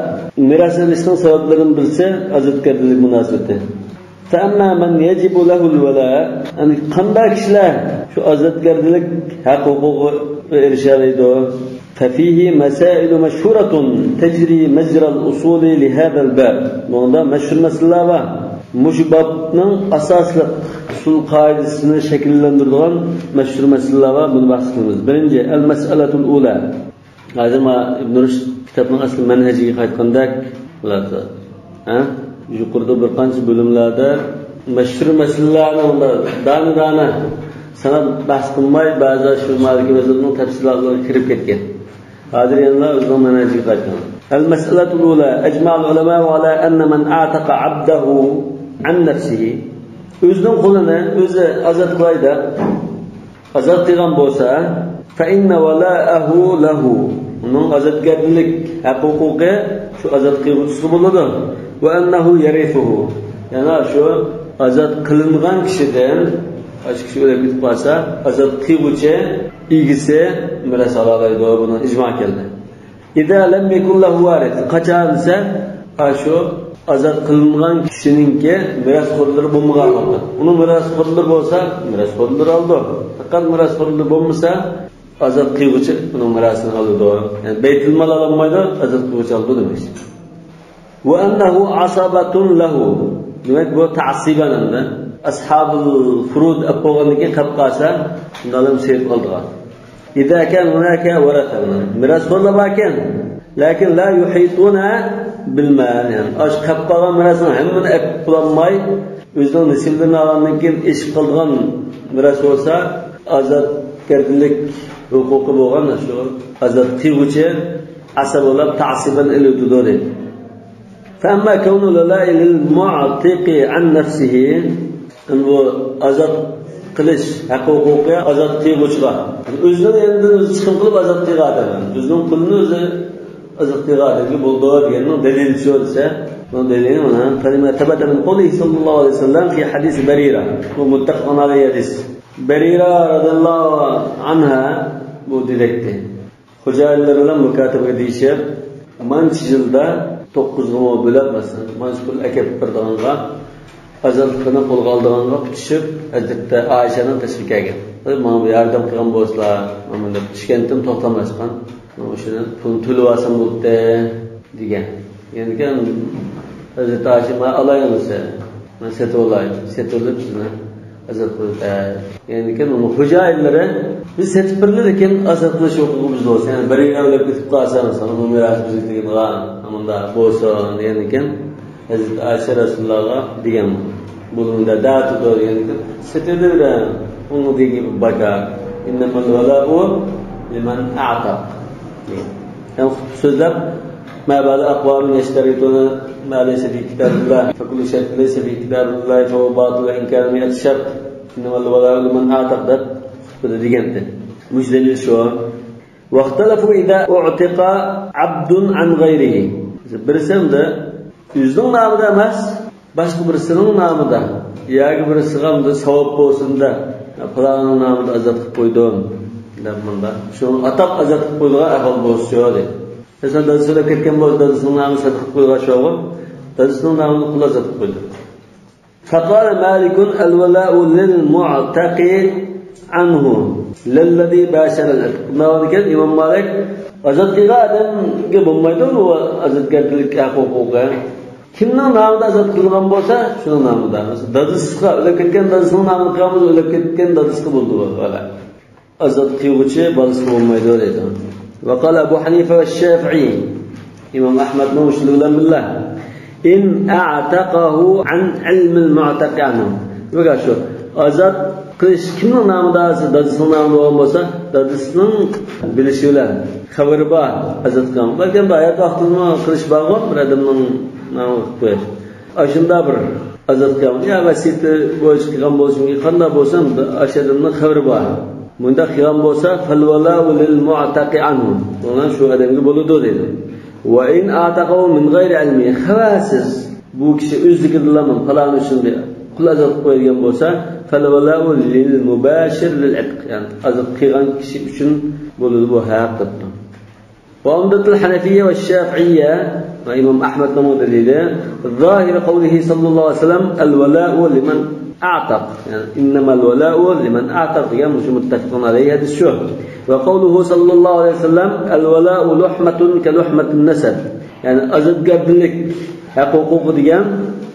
مىراس ئېلىشنىڭ سەۋەبلىرىدىن بىرسى ئازادگەردىلىك مۇناسىۋىتى. فأما من يجب له الولاء، يەنى قانداق كىشىلەر شۇ ئازادگەردىلىك ھەق ھوقۇقىغا ئېرىشەلەيدۇ؟ ففيه مسائل مشهورة تجري مجرى الأصول لهذا الباب. بۇنىڭدا مەشھۇر مەسىلىلەر بار. مۇشۇ بابنىڭ ئاساسلىق ئۇسۇل قائىدىسىنى شەكىللەندۈرىدىغان مەشھۇر مەسىلىلەر بار. بۇنى بەھس قىلىمىز. بىرىنچى، المسألة الأولى. ھازىر ما ئىبن رۇشد كىتابنىڭ ئەسلى مەنھەجىگە قايتقاندەك بولاتتى. ھە؟ يۇقىرىدا بىر قانچە بۆلۈملەردە مەشھۇر مەسىلىلەرنى دانە-دانە ساناپ بەھس قىلماي، بەزىلەر شۇ مالىكى مەزھەپنىڭ تەپسىلاتلىرىغا كىرىپ كەتكەن. ھازىر يەنىلا ئۆزىنىڭ مەنھەجىگە قايتقان. المسألة الأولى، أجمع العلماء على أن من أعتق عبده عن نفسه. ئۆزىنىڭ قۇلىنى ئۆزى ئازاد قىلاي دەپ ئازاد قىلغان بولسا، فإن ولاءه له، ئۇنىڭ ئازادگەرلىك ھەق ھوقۇقى شۇ ئازاد قىلغۇچىسىغا بولىدۇ. وأنه يرثه، يەنى شۇ ئازاد قىلىنغان كىشىدىن، ئاشۇ كىشى ئۆلۈپ كېتىپ قالسا، ئازاد قىلغۇچى ئىگىسى مىراس ئالالايدۇ، بۇنىڭ ئىجما كەلدى. إذا لم يكن له وارث، قاچان دېسە، ئاشۇ ئازاد قىلىنغان كىشىنىڭكى مىراسخورلىرى بولمىغان ۋاقىت. ئۇنىڭ مىراسخورلىرى بولسا، مىراسخورلىرى ئالىدۇ. پەقەت مىراسخورلىرى بولمىسا، ئازاد قىلغۇچى ئۇنىڭ مىراسىنى ئالىدۇ. يەنى بەيتۇلمال ئالالمايدۇ، ئازاد قىلغۇچى ئالىدۇ دېمەكچى. وأنه عصبة له. دېمەك، بۇ تەئسىبەن ئەمدى. ئەسھابۇل فۇرۇد ئەپ بولغاندىن كېيىن قېلىپ قالسا، شۇنداقلا سېلىپ ئالىدىغان. إذا كان هناك ورثة، مىراسخورلار باركەن، لكن لا يحيطون بالمال، يەنى ئاشۇ قېلىپ قالغان مىراسنىڭ ھەممىنى ئېلىپ بولالماي، ئۆزىنىڭ نېسىۋىلىرىنى ئالغاندىن كېيىن ئېشىپ قالىدىغان مىراس بولسا، ئازادگەرلىك ھوقۇقى بولغان شۇ ئازاد قىلغۇچى ئاسابە بولۇپ تەئسىبەن ئېلىۋېتىدۇ دەيدۇ. فأما كون الولاء للمعتق عن نفسه، بۇ ئازاد قىلىش ھەق ھوقۇقى ئازاد قىلغۇچىغا، ئۆزىنىڭ يېنىدىن ئۆزى چىقىم قىلىپ ئازاد قىلغان ئادەم، ئۆزىنىڭ قۇلىنى ئۆزى ئازاد قىلغان ئادەمگە بولىدۇ دېگەننىڭ دەلىلى شۇ دېسە، بۇنىڭ دەلىلى مانا، فلما ثبت من قوله صلى الله عليه وسلم في حديث بريرة، بۇ مۇتتەپىقۇن ئەلەيھى ھەدىس. بەرىرە رەزىيەللاھۇ ئەنھا بۇ دېدى. خوجايىنلىرى بىلەن مۇكاتىبىگە دېيىشىپ، مانچە يىلدا توققۇزغىمۇ بۆلەپ، مەسىلەن، مانچە پۇل ئەكەپ بېرىدىغانغا، ئازادلىقىنى قولغا ئالىدىغانغا پۈتۈشۈپ، ھەزرىتى ئائىشەنىڭ قېشىغا كەلگەن. «ماڭا بىر ياردەم قىلغان بولسىلا، مانا مۇنداق پۈتۈشكەنتىم توختاملاشقان. مانا شۇنى پۇلنى تۆلىۋالسام بولدى» دېگەن. يەنىكەن ھەزرىتى ئائىشە، «مانا ئالايلى، مەن سېتىۋالاي، سېتىۋېلىپ سىزنى ئازاد قىلىپ بېرەي.» يەنىكەن ئۇنىڭ خوجايىنلىرى، «بىز سېتىپ بېرىمىز، لېكىن ئازاد قىلىش ھوقۇقىمىز بولسۇن. يەنى بىر يەرگە ئۆلۈپ كېتىپ قالسا، مىسالەن، بۇ مىراسى بىزگە تېگىدىغان، مۇنداق بولسۇن» دېگەنىكەن. ھەزرىتى ئائىشە رەسۇلۇللاغا دېگەن، «بۇنىڭدا دەتىدۇ» دېگەنكى، «سېتىۋېرىڭ، ئۇنىڭ دېگىنى بار. إنما الولاء لمن أعتق» دېگەن. يەنى خۇتبە سۆزلەپ، «ما بال أقوام يشترطون ما ليس في كتاب الله، فكل شرط ليس في كتاب الله فهو باطل وإن كان مائة شرط، إنما الولاء لمن أعتق» دەپ خۇتبىدە دېگەنتى. مۇشۇ دەلىل شۇ. واختلفوا إذا أعتق عبد عن غيره. بىرسى ئەمدى ئۆزىنىڭ نامىدا ئەمەس، باشقا بىرسىنىڭ نامىدا، ياكى بىرسىگە ئەمدى ساۋاب بولسۇن دەپ، پالانىڭ نامىدا ئازاد قىلىپ قويدۇم دەپ مۇنداق. شۇنى ئاتاپ ئازاد قىلىپ قويىدىغان ئەھۋال بولسىچۇ دەيدۇ. مەسىلەن، دادىسى ئۆلۈپ كەتكەن بولسا، دادىسىنىڭ نامىدا سەدىقە قىلىپ قويغان شۇغۇ، دادىسىنىڭ نامىدا قۇل ئازاد قىلىپ قويدى. فقال مالك: الولاء للمعتق عنه لا الذي باشر العتق. بۇنداق بولىدىكەن، ئىمام مالىك، ئازاد قىلغان ئادەمگە بولمايدۇ بۇ ئازادگەرچىلىك ھەق ھوقۇقى. كىمنىڭ نامىدا ئازاد قىلغان بولسا، شۇنىڭ نامىدا. مەسىلەن، دادىسىغا، ئۆلۈپ كەتكەن دادىسىنىڭ نامىدا قىلغان بولسا، ئۆلۈپ كەتكەن دادىسىغا بولىدۇ بۇ. ئازاد قىلغۇچى بالىسىغا بولمايدۇ دەيدۇ. وقال أبو حنيفة والشافعي، ئىمام ئەھمەدمۇ مۇشۇلار بىلەن بىللە، إن أعتقه عن علم المعتق عنه. بۇ گەپ شۇ. ئازاد قىلىش كىمنىڭ نامىدا؟ دادىسىنىڭ نامىدا بولغان بولسا، دادىسىنىڭ بىلىشى بىلەن، خەۋىرى بار ئازاد قىلغان. بەلكىم بۇ ھايات ۋاقتىدىمۇ قىلىش بارغۇ، بىر ئادەمنىڭ نامىغا قىلىپ قويۇش. ئاشۇنداق بىر ئازاد قىلغان يا ۋەسىيىتى بويىچە قىلغان بولسۇن، قانداق بولسۇن، ئاشۇ ئادەمنىڭ خەۋىرى بار. مۇنداق قىلغان بولسا، فالولاء للمعتق عنه، بۇ شۇ ئادەمگە بولىدۇ دەيدۇ. وإن أعتقه من غير علمه، خەۋەرسىز، بۇ كىشى ئۆزلۈكىدىنلا مەن پالان ئۈچۈن بىر قۇل ئازاد قىلىپ قويىدىغان بولسا، فالولاء للمباشر للعتق، يەنى ئازاد قىلغان كىشى ئۈچۈن بولىدۇ بۇ ھەق دەپتۇ. وعمدة الحنفية والشافعية، ئىمام ئەھمەدنىڭ دەلىلى، ظاهر قوله صلى الله عليه وسلم، الولاء لمن أعتق، يەنى إنما الولاء لمن أعتق دېگەن مۇشۇ مۇتتەپىقۇن ئەلەيھى ھەدىس شۇ. وقوله صلى الله عليه وسلم، الولاء لحمة كلحمة النسب، يەنى ئازادگەردىنلىك ھەق ھوقۇقى دېگەن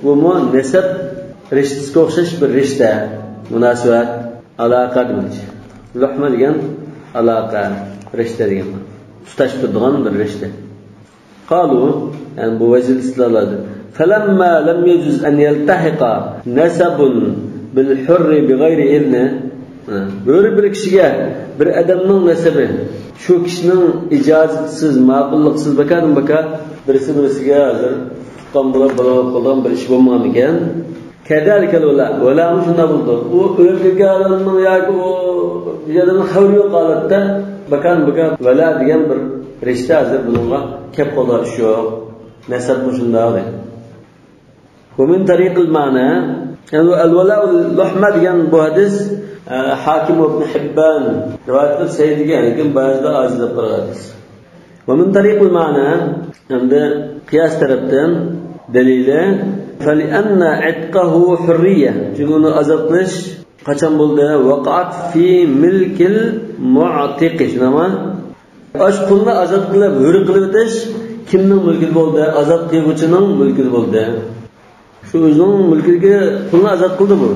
بۇمۇ نەسەب رىشتىسىگە ئوخشاش بىر رىشتە، مۇناسىۋەت. ئالاقە دېمەكچى. لۇھمە دېگەن ئالاقە، رىشتە دېگەن مەنە. تۇتاش تۇرىدىغان بىر رىشتە. قالۇ، يەنى بۇ ۋەزىر ئىستىدلاللاردا. فلما لم يجز أن يلتحق نسب بالحر بغير إذنه. ھە، بىر، بىر كىشىگە بىر ئادەمنىڭ نەسىبى شۇ كىشىنىڭ ئىجازىتىسىز، ماقۇللۇقسىز، بىكاردىن بىكار بىرسى بىرسىگە ھازىر تۇغقان بولۇپ، بالا بولۇپ قالىدىغان بىر ئىش بولمىغان ئىكەن. كەزالىكەل ۋەلا. ۋەلامۇ شۇنداق بولىدۇ. ئۇ ئۆلۈپ كەتكەن ئادەمنىڭ ياكى ئۇ بىر ئادەمنىڭ خەۋىرى يوق ھالەتتە بىكار بىكار ۋەلا دېگەن بىر رىشتە ھازىر بۇنىڭغا كەپ قالىدىغان ئىش يوق. نەسەبمۇ شۇنداق دەيدۇ. ومن طريق المعنى، يەنى ئەل ۋەلا لۇھمە دېگەن بۇ ھەدىس، ئە، ھاكىم ئىبن ھىببان رىۋايەت قىلىپ سەھىھ دېگەن، لېكىن بەزىلەر ئاجىز دەپ قارىغان ھەدىس. ومن طريق المعنى، ئەمدى قىياس تەرەپتىن دەلىلى، فلأن عتقه حرية، چۈنكى ئۇنى ئازاد قىلىش قاچان بولدى؟ وقعت في ملك المعتق، شۇنداقمۇ؟ ئاشۇ قۇلنى ئازاد قىلىپ، ھۆر قىلىۋېتىش كىمنىڭ مۈلكىدە بولدى؟ ئازاد قىلغۇچىنىڭ مۈلكىدە بولدى. شۇ ئۆزىنىڭ مۈلكىدىكى قۇلنى ئازاد قىلدى بۇ.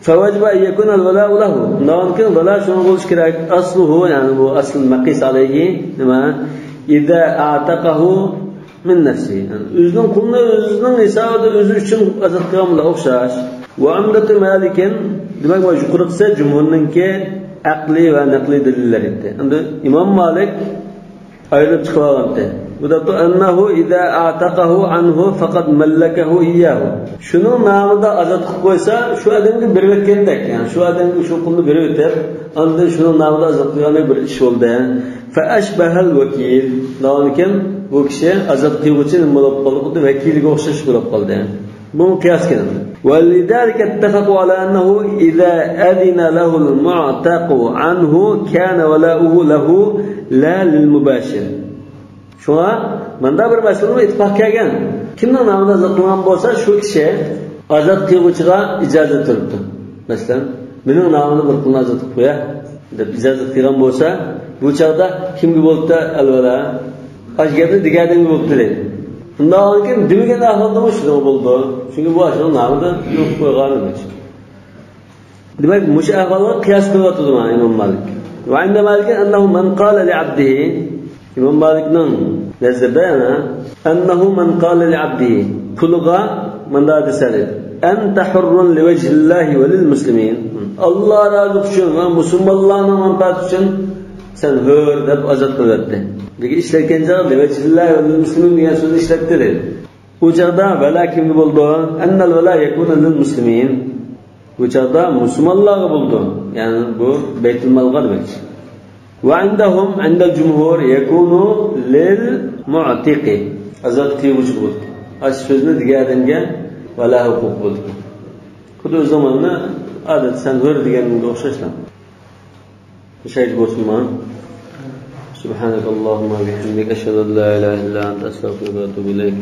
فوجب أن يكون الولاء له. ئۇنداقكەن ۋەلا شۇنىڭ بولۇشى كېرەك. أصله، يەنى بۇ ئەسلى مەقىس ئەلەيھى نېمە؟ إذا أعتقه من نفسه. يەنى ئۆزىنىڭ قۇلىنى ئۆزىنىڭ ھېسابىدا ئۆزى ئۈچۈن ئازاد قىلغان بىلەن ئوخشاش. وعمدة مالك، دېمەك، مانا يۇقىرىقىسى جۇمھۇرنىڭكى ئەقلىي ۋە نەقلىي دەلىللەر ئىدى. ئەمدى ئىمام مالىك ئايرىپ چىقىۋالغانتى. بۇ دەپتۇ، أنه إذا أعتقه عنه فقد ملكه إياه. شۇنىڭ نامىدا ئازاد قىلىپ قويسا، شۇ ئادەمگە بېرىۋەتكەندەك، يەنى شۇ ئادەمگە شۇ قۇلنى بېرىۋېتىپ، ئاندىن شۇنىڭ نامىدا ئازاد قىلغان بىر ئىش بولدى. فأشبه الوكيل. دەۋاملىكىن بۇ كىشى ئازاد قىلغۇچى نېمە بولۇپ قالدى؟ خۇددى ۋەكىلگە ئوخشاش بولۇپ قالدى. بۇمۇ قىياس كېلىدۇ. ولذلك اتفقوا على أنه إذا أذن له المعتق عنه كان ولاؤه له لا للمباشر. شۇڭا ماندا بىر مەسىلىدىمۇ ئىتتىپاق كەلگەن. كىمنىڭ نامىدا ئازاد قىلغان بولسا، شۇ كىشى ئازاد قىلغۇچىغا ئىجازەت بېرىپتۇ. مەسىلەن، مېنىڭ نامىمدا بىر قۇلنى ئازاد قىلىپ قويە دەپ ئىجازەت قىلغان بولسا، بۇ چاغدا كىمگە بولۇپتۇ ئەلۋالا؟ ئاشۇ گەپنى دېگەن ئادەمگە بولۇپتۇ دەيدۇ. ئۇنداق بولغاندىكىن دېمىگەن ئەھۋالدىمۇ شۇنىڭغا بولىدۇ. چۈنكى بۇ ئاشۇنىڭ نامىدا يوق قويغان ئىدى. دېمەك، مۇشۇ ئەھۋالغا قىياس قىلىۋاتىدۇ مانا ئىمام مالىك. وعند مالك أنه من قال لعبده. ئىمام مالىكنىڭ نەزىرىدە يەنە أنه من قال لعبده، قۇلىغا مۇنداق دېسە، أنت حر لوجه الله وللمسلمين. ئاللا رازى ئۈچۈن ۋە مۇسۇلمانلارنىڭ مەنپەئەتى ئۈچۈن سەن ھۆر دەپ ئازاد قىلىۋەتتى. لېكىن ئىشلەتكەن چاغدا لوجه الله وللمسلمين دېگەن سۆزنى ئىشلەتتى دەيدۇ. ئۇ چاغدا ۋەلا كىمگە بولىدۇ؟ أن الولاء يكون للمسلمين. بۇ چاغدا مۇسۇلمانلارغا بولىدۇ. يەنى بۇ بەيتۇلمالغا دېمەكچى. وعندهم، عند الجمهور، يكون للمعتق. ئازاد قىلغۇچىغا بولىدۇ. ئاشۇ سۆزنى دېگەن ئادەمگە ۋەلا ھوقۇقى بولىدۇ. خۇددى ئۆزىنىڭ مانا ئادەت سەن ھۆر دېگەنگە ئوخشاشلا. مۇشۇ يەردە بولسۇنما؟ سبحانك اللهم وبحمدك، أشهد أن لا إله إلا أنت، أستغفرك وأتوب إليك.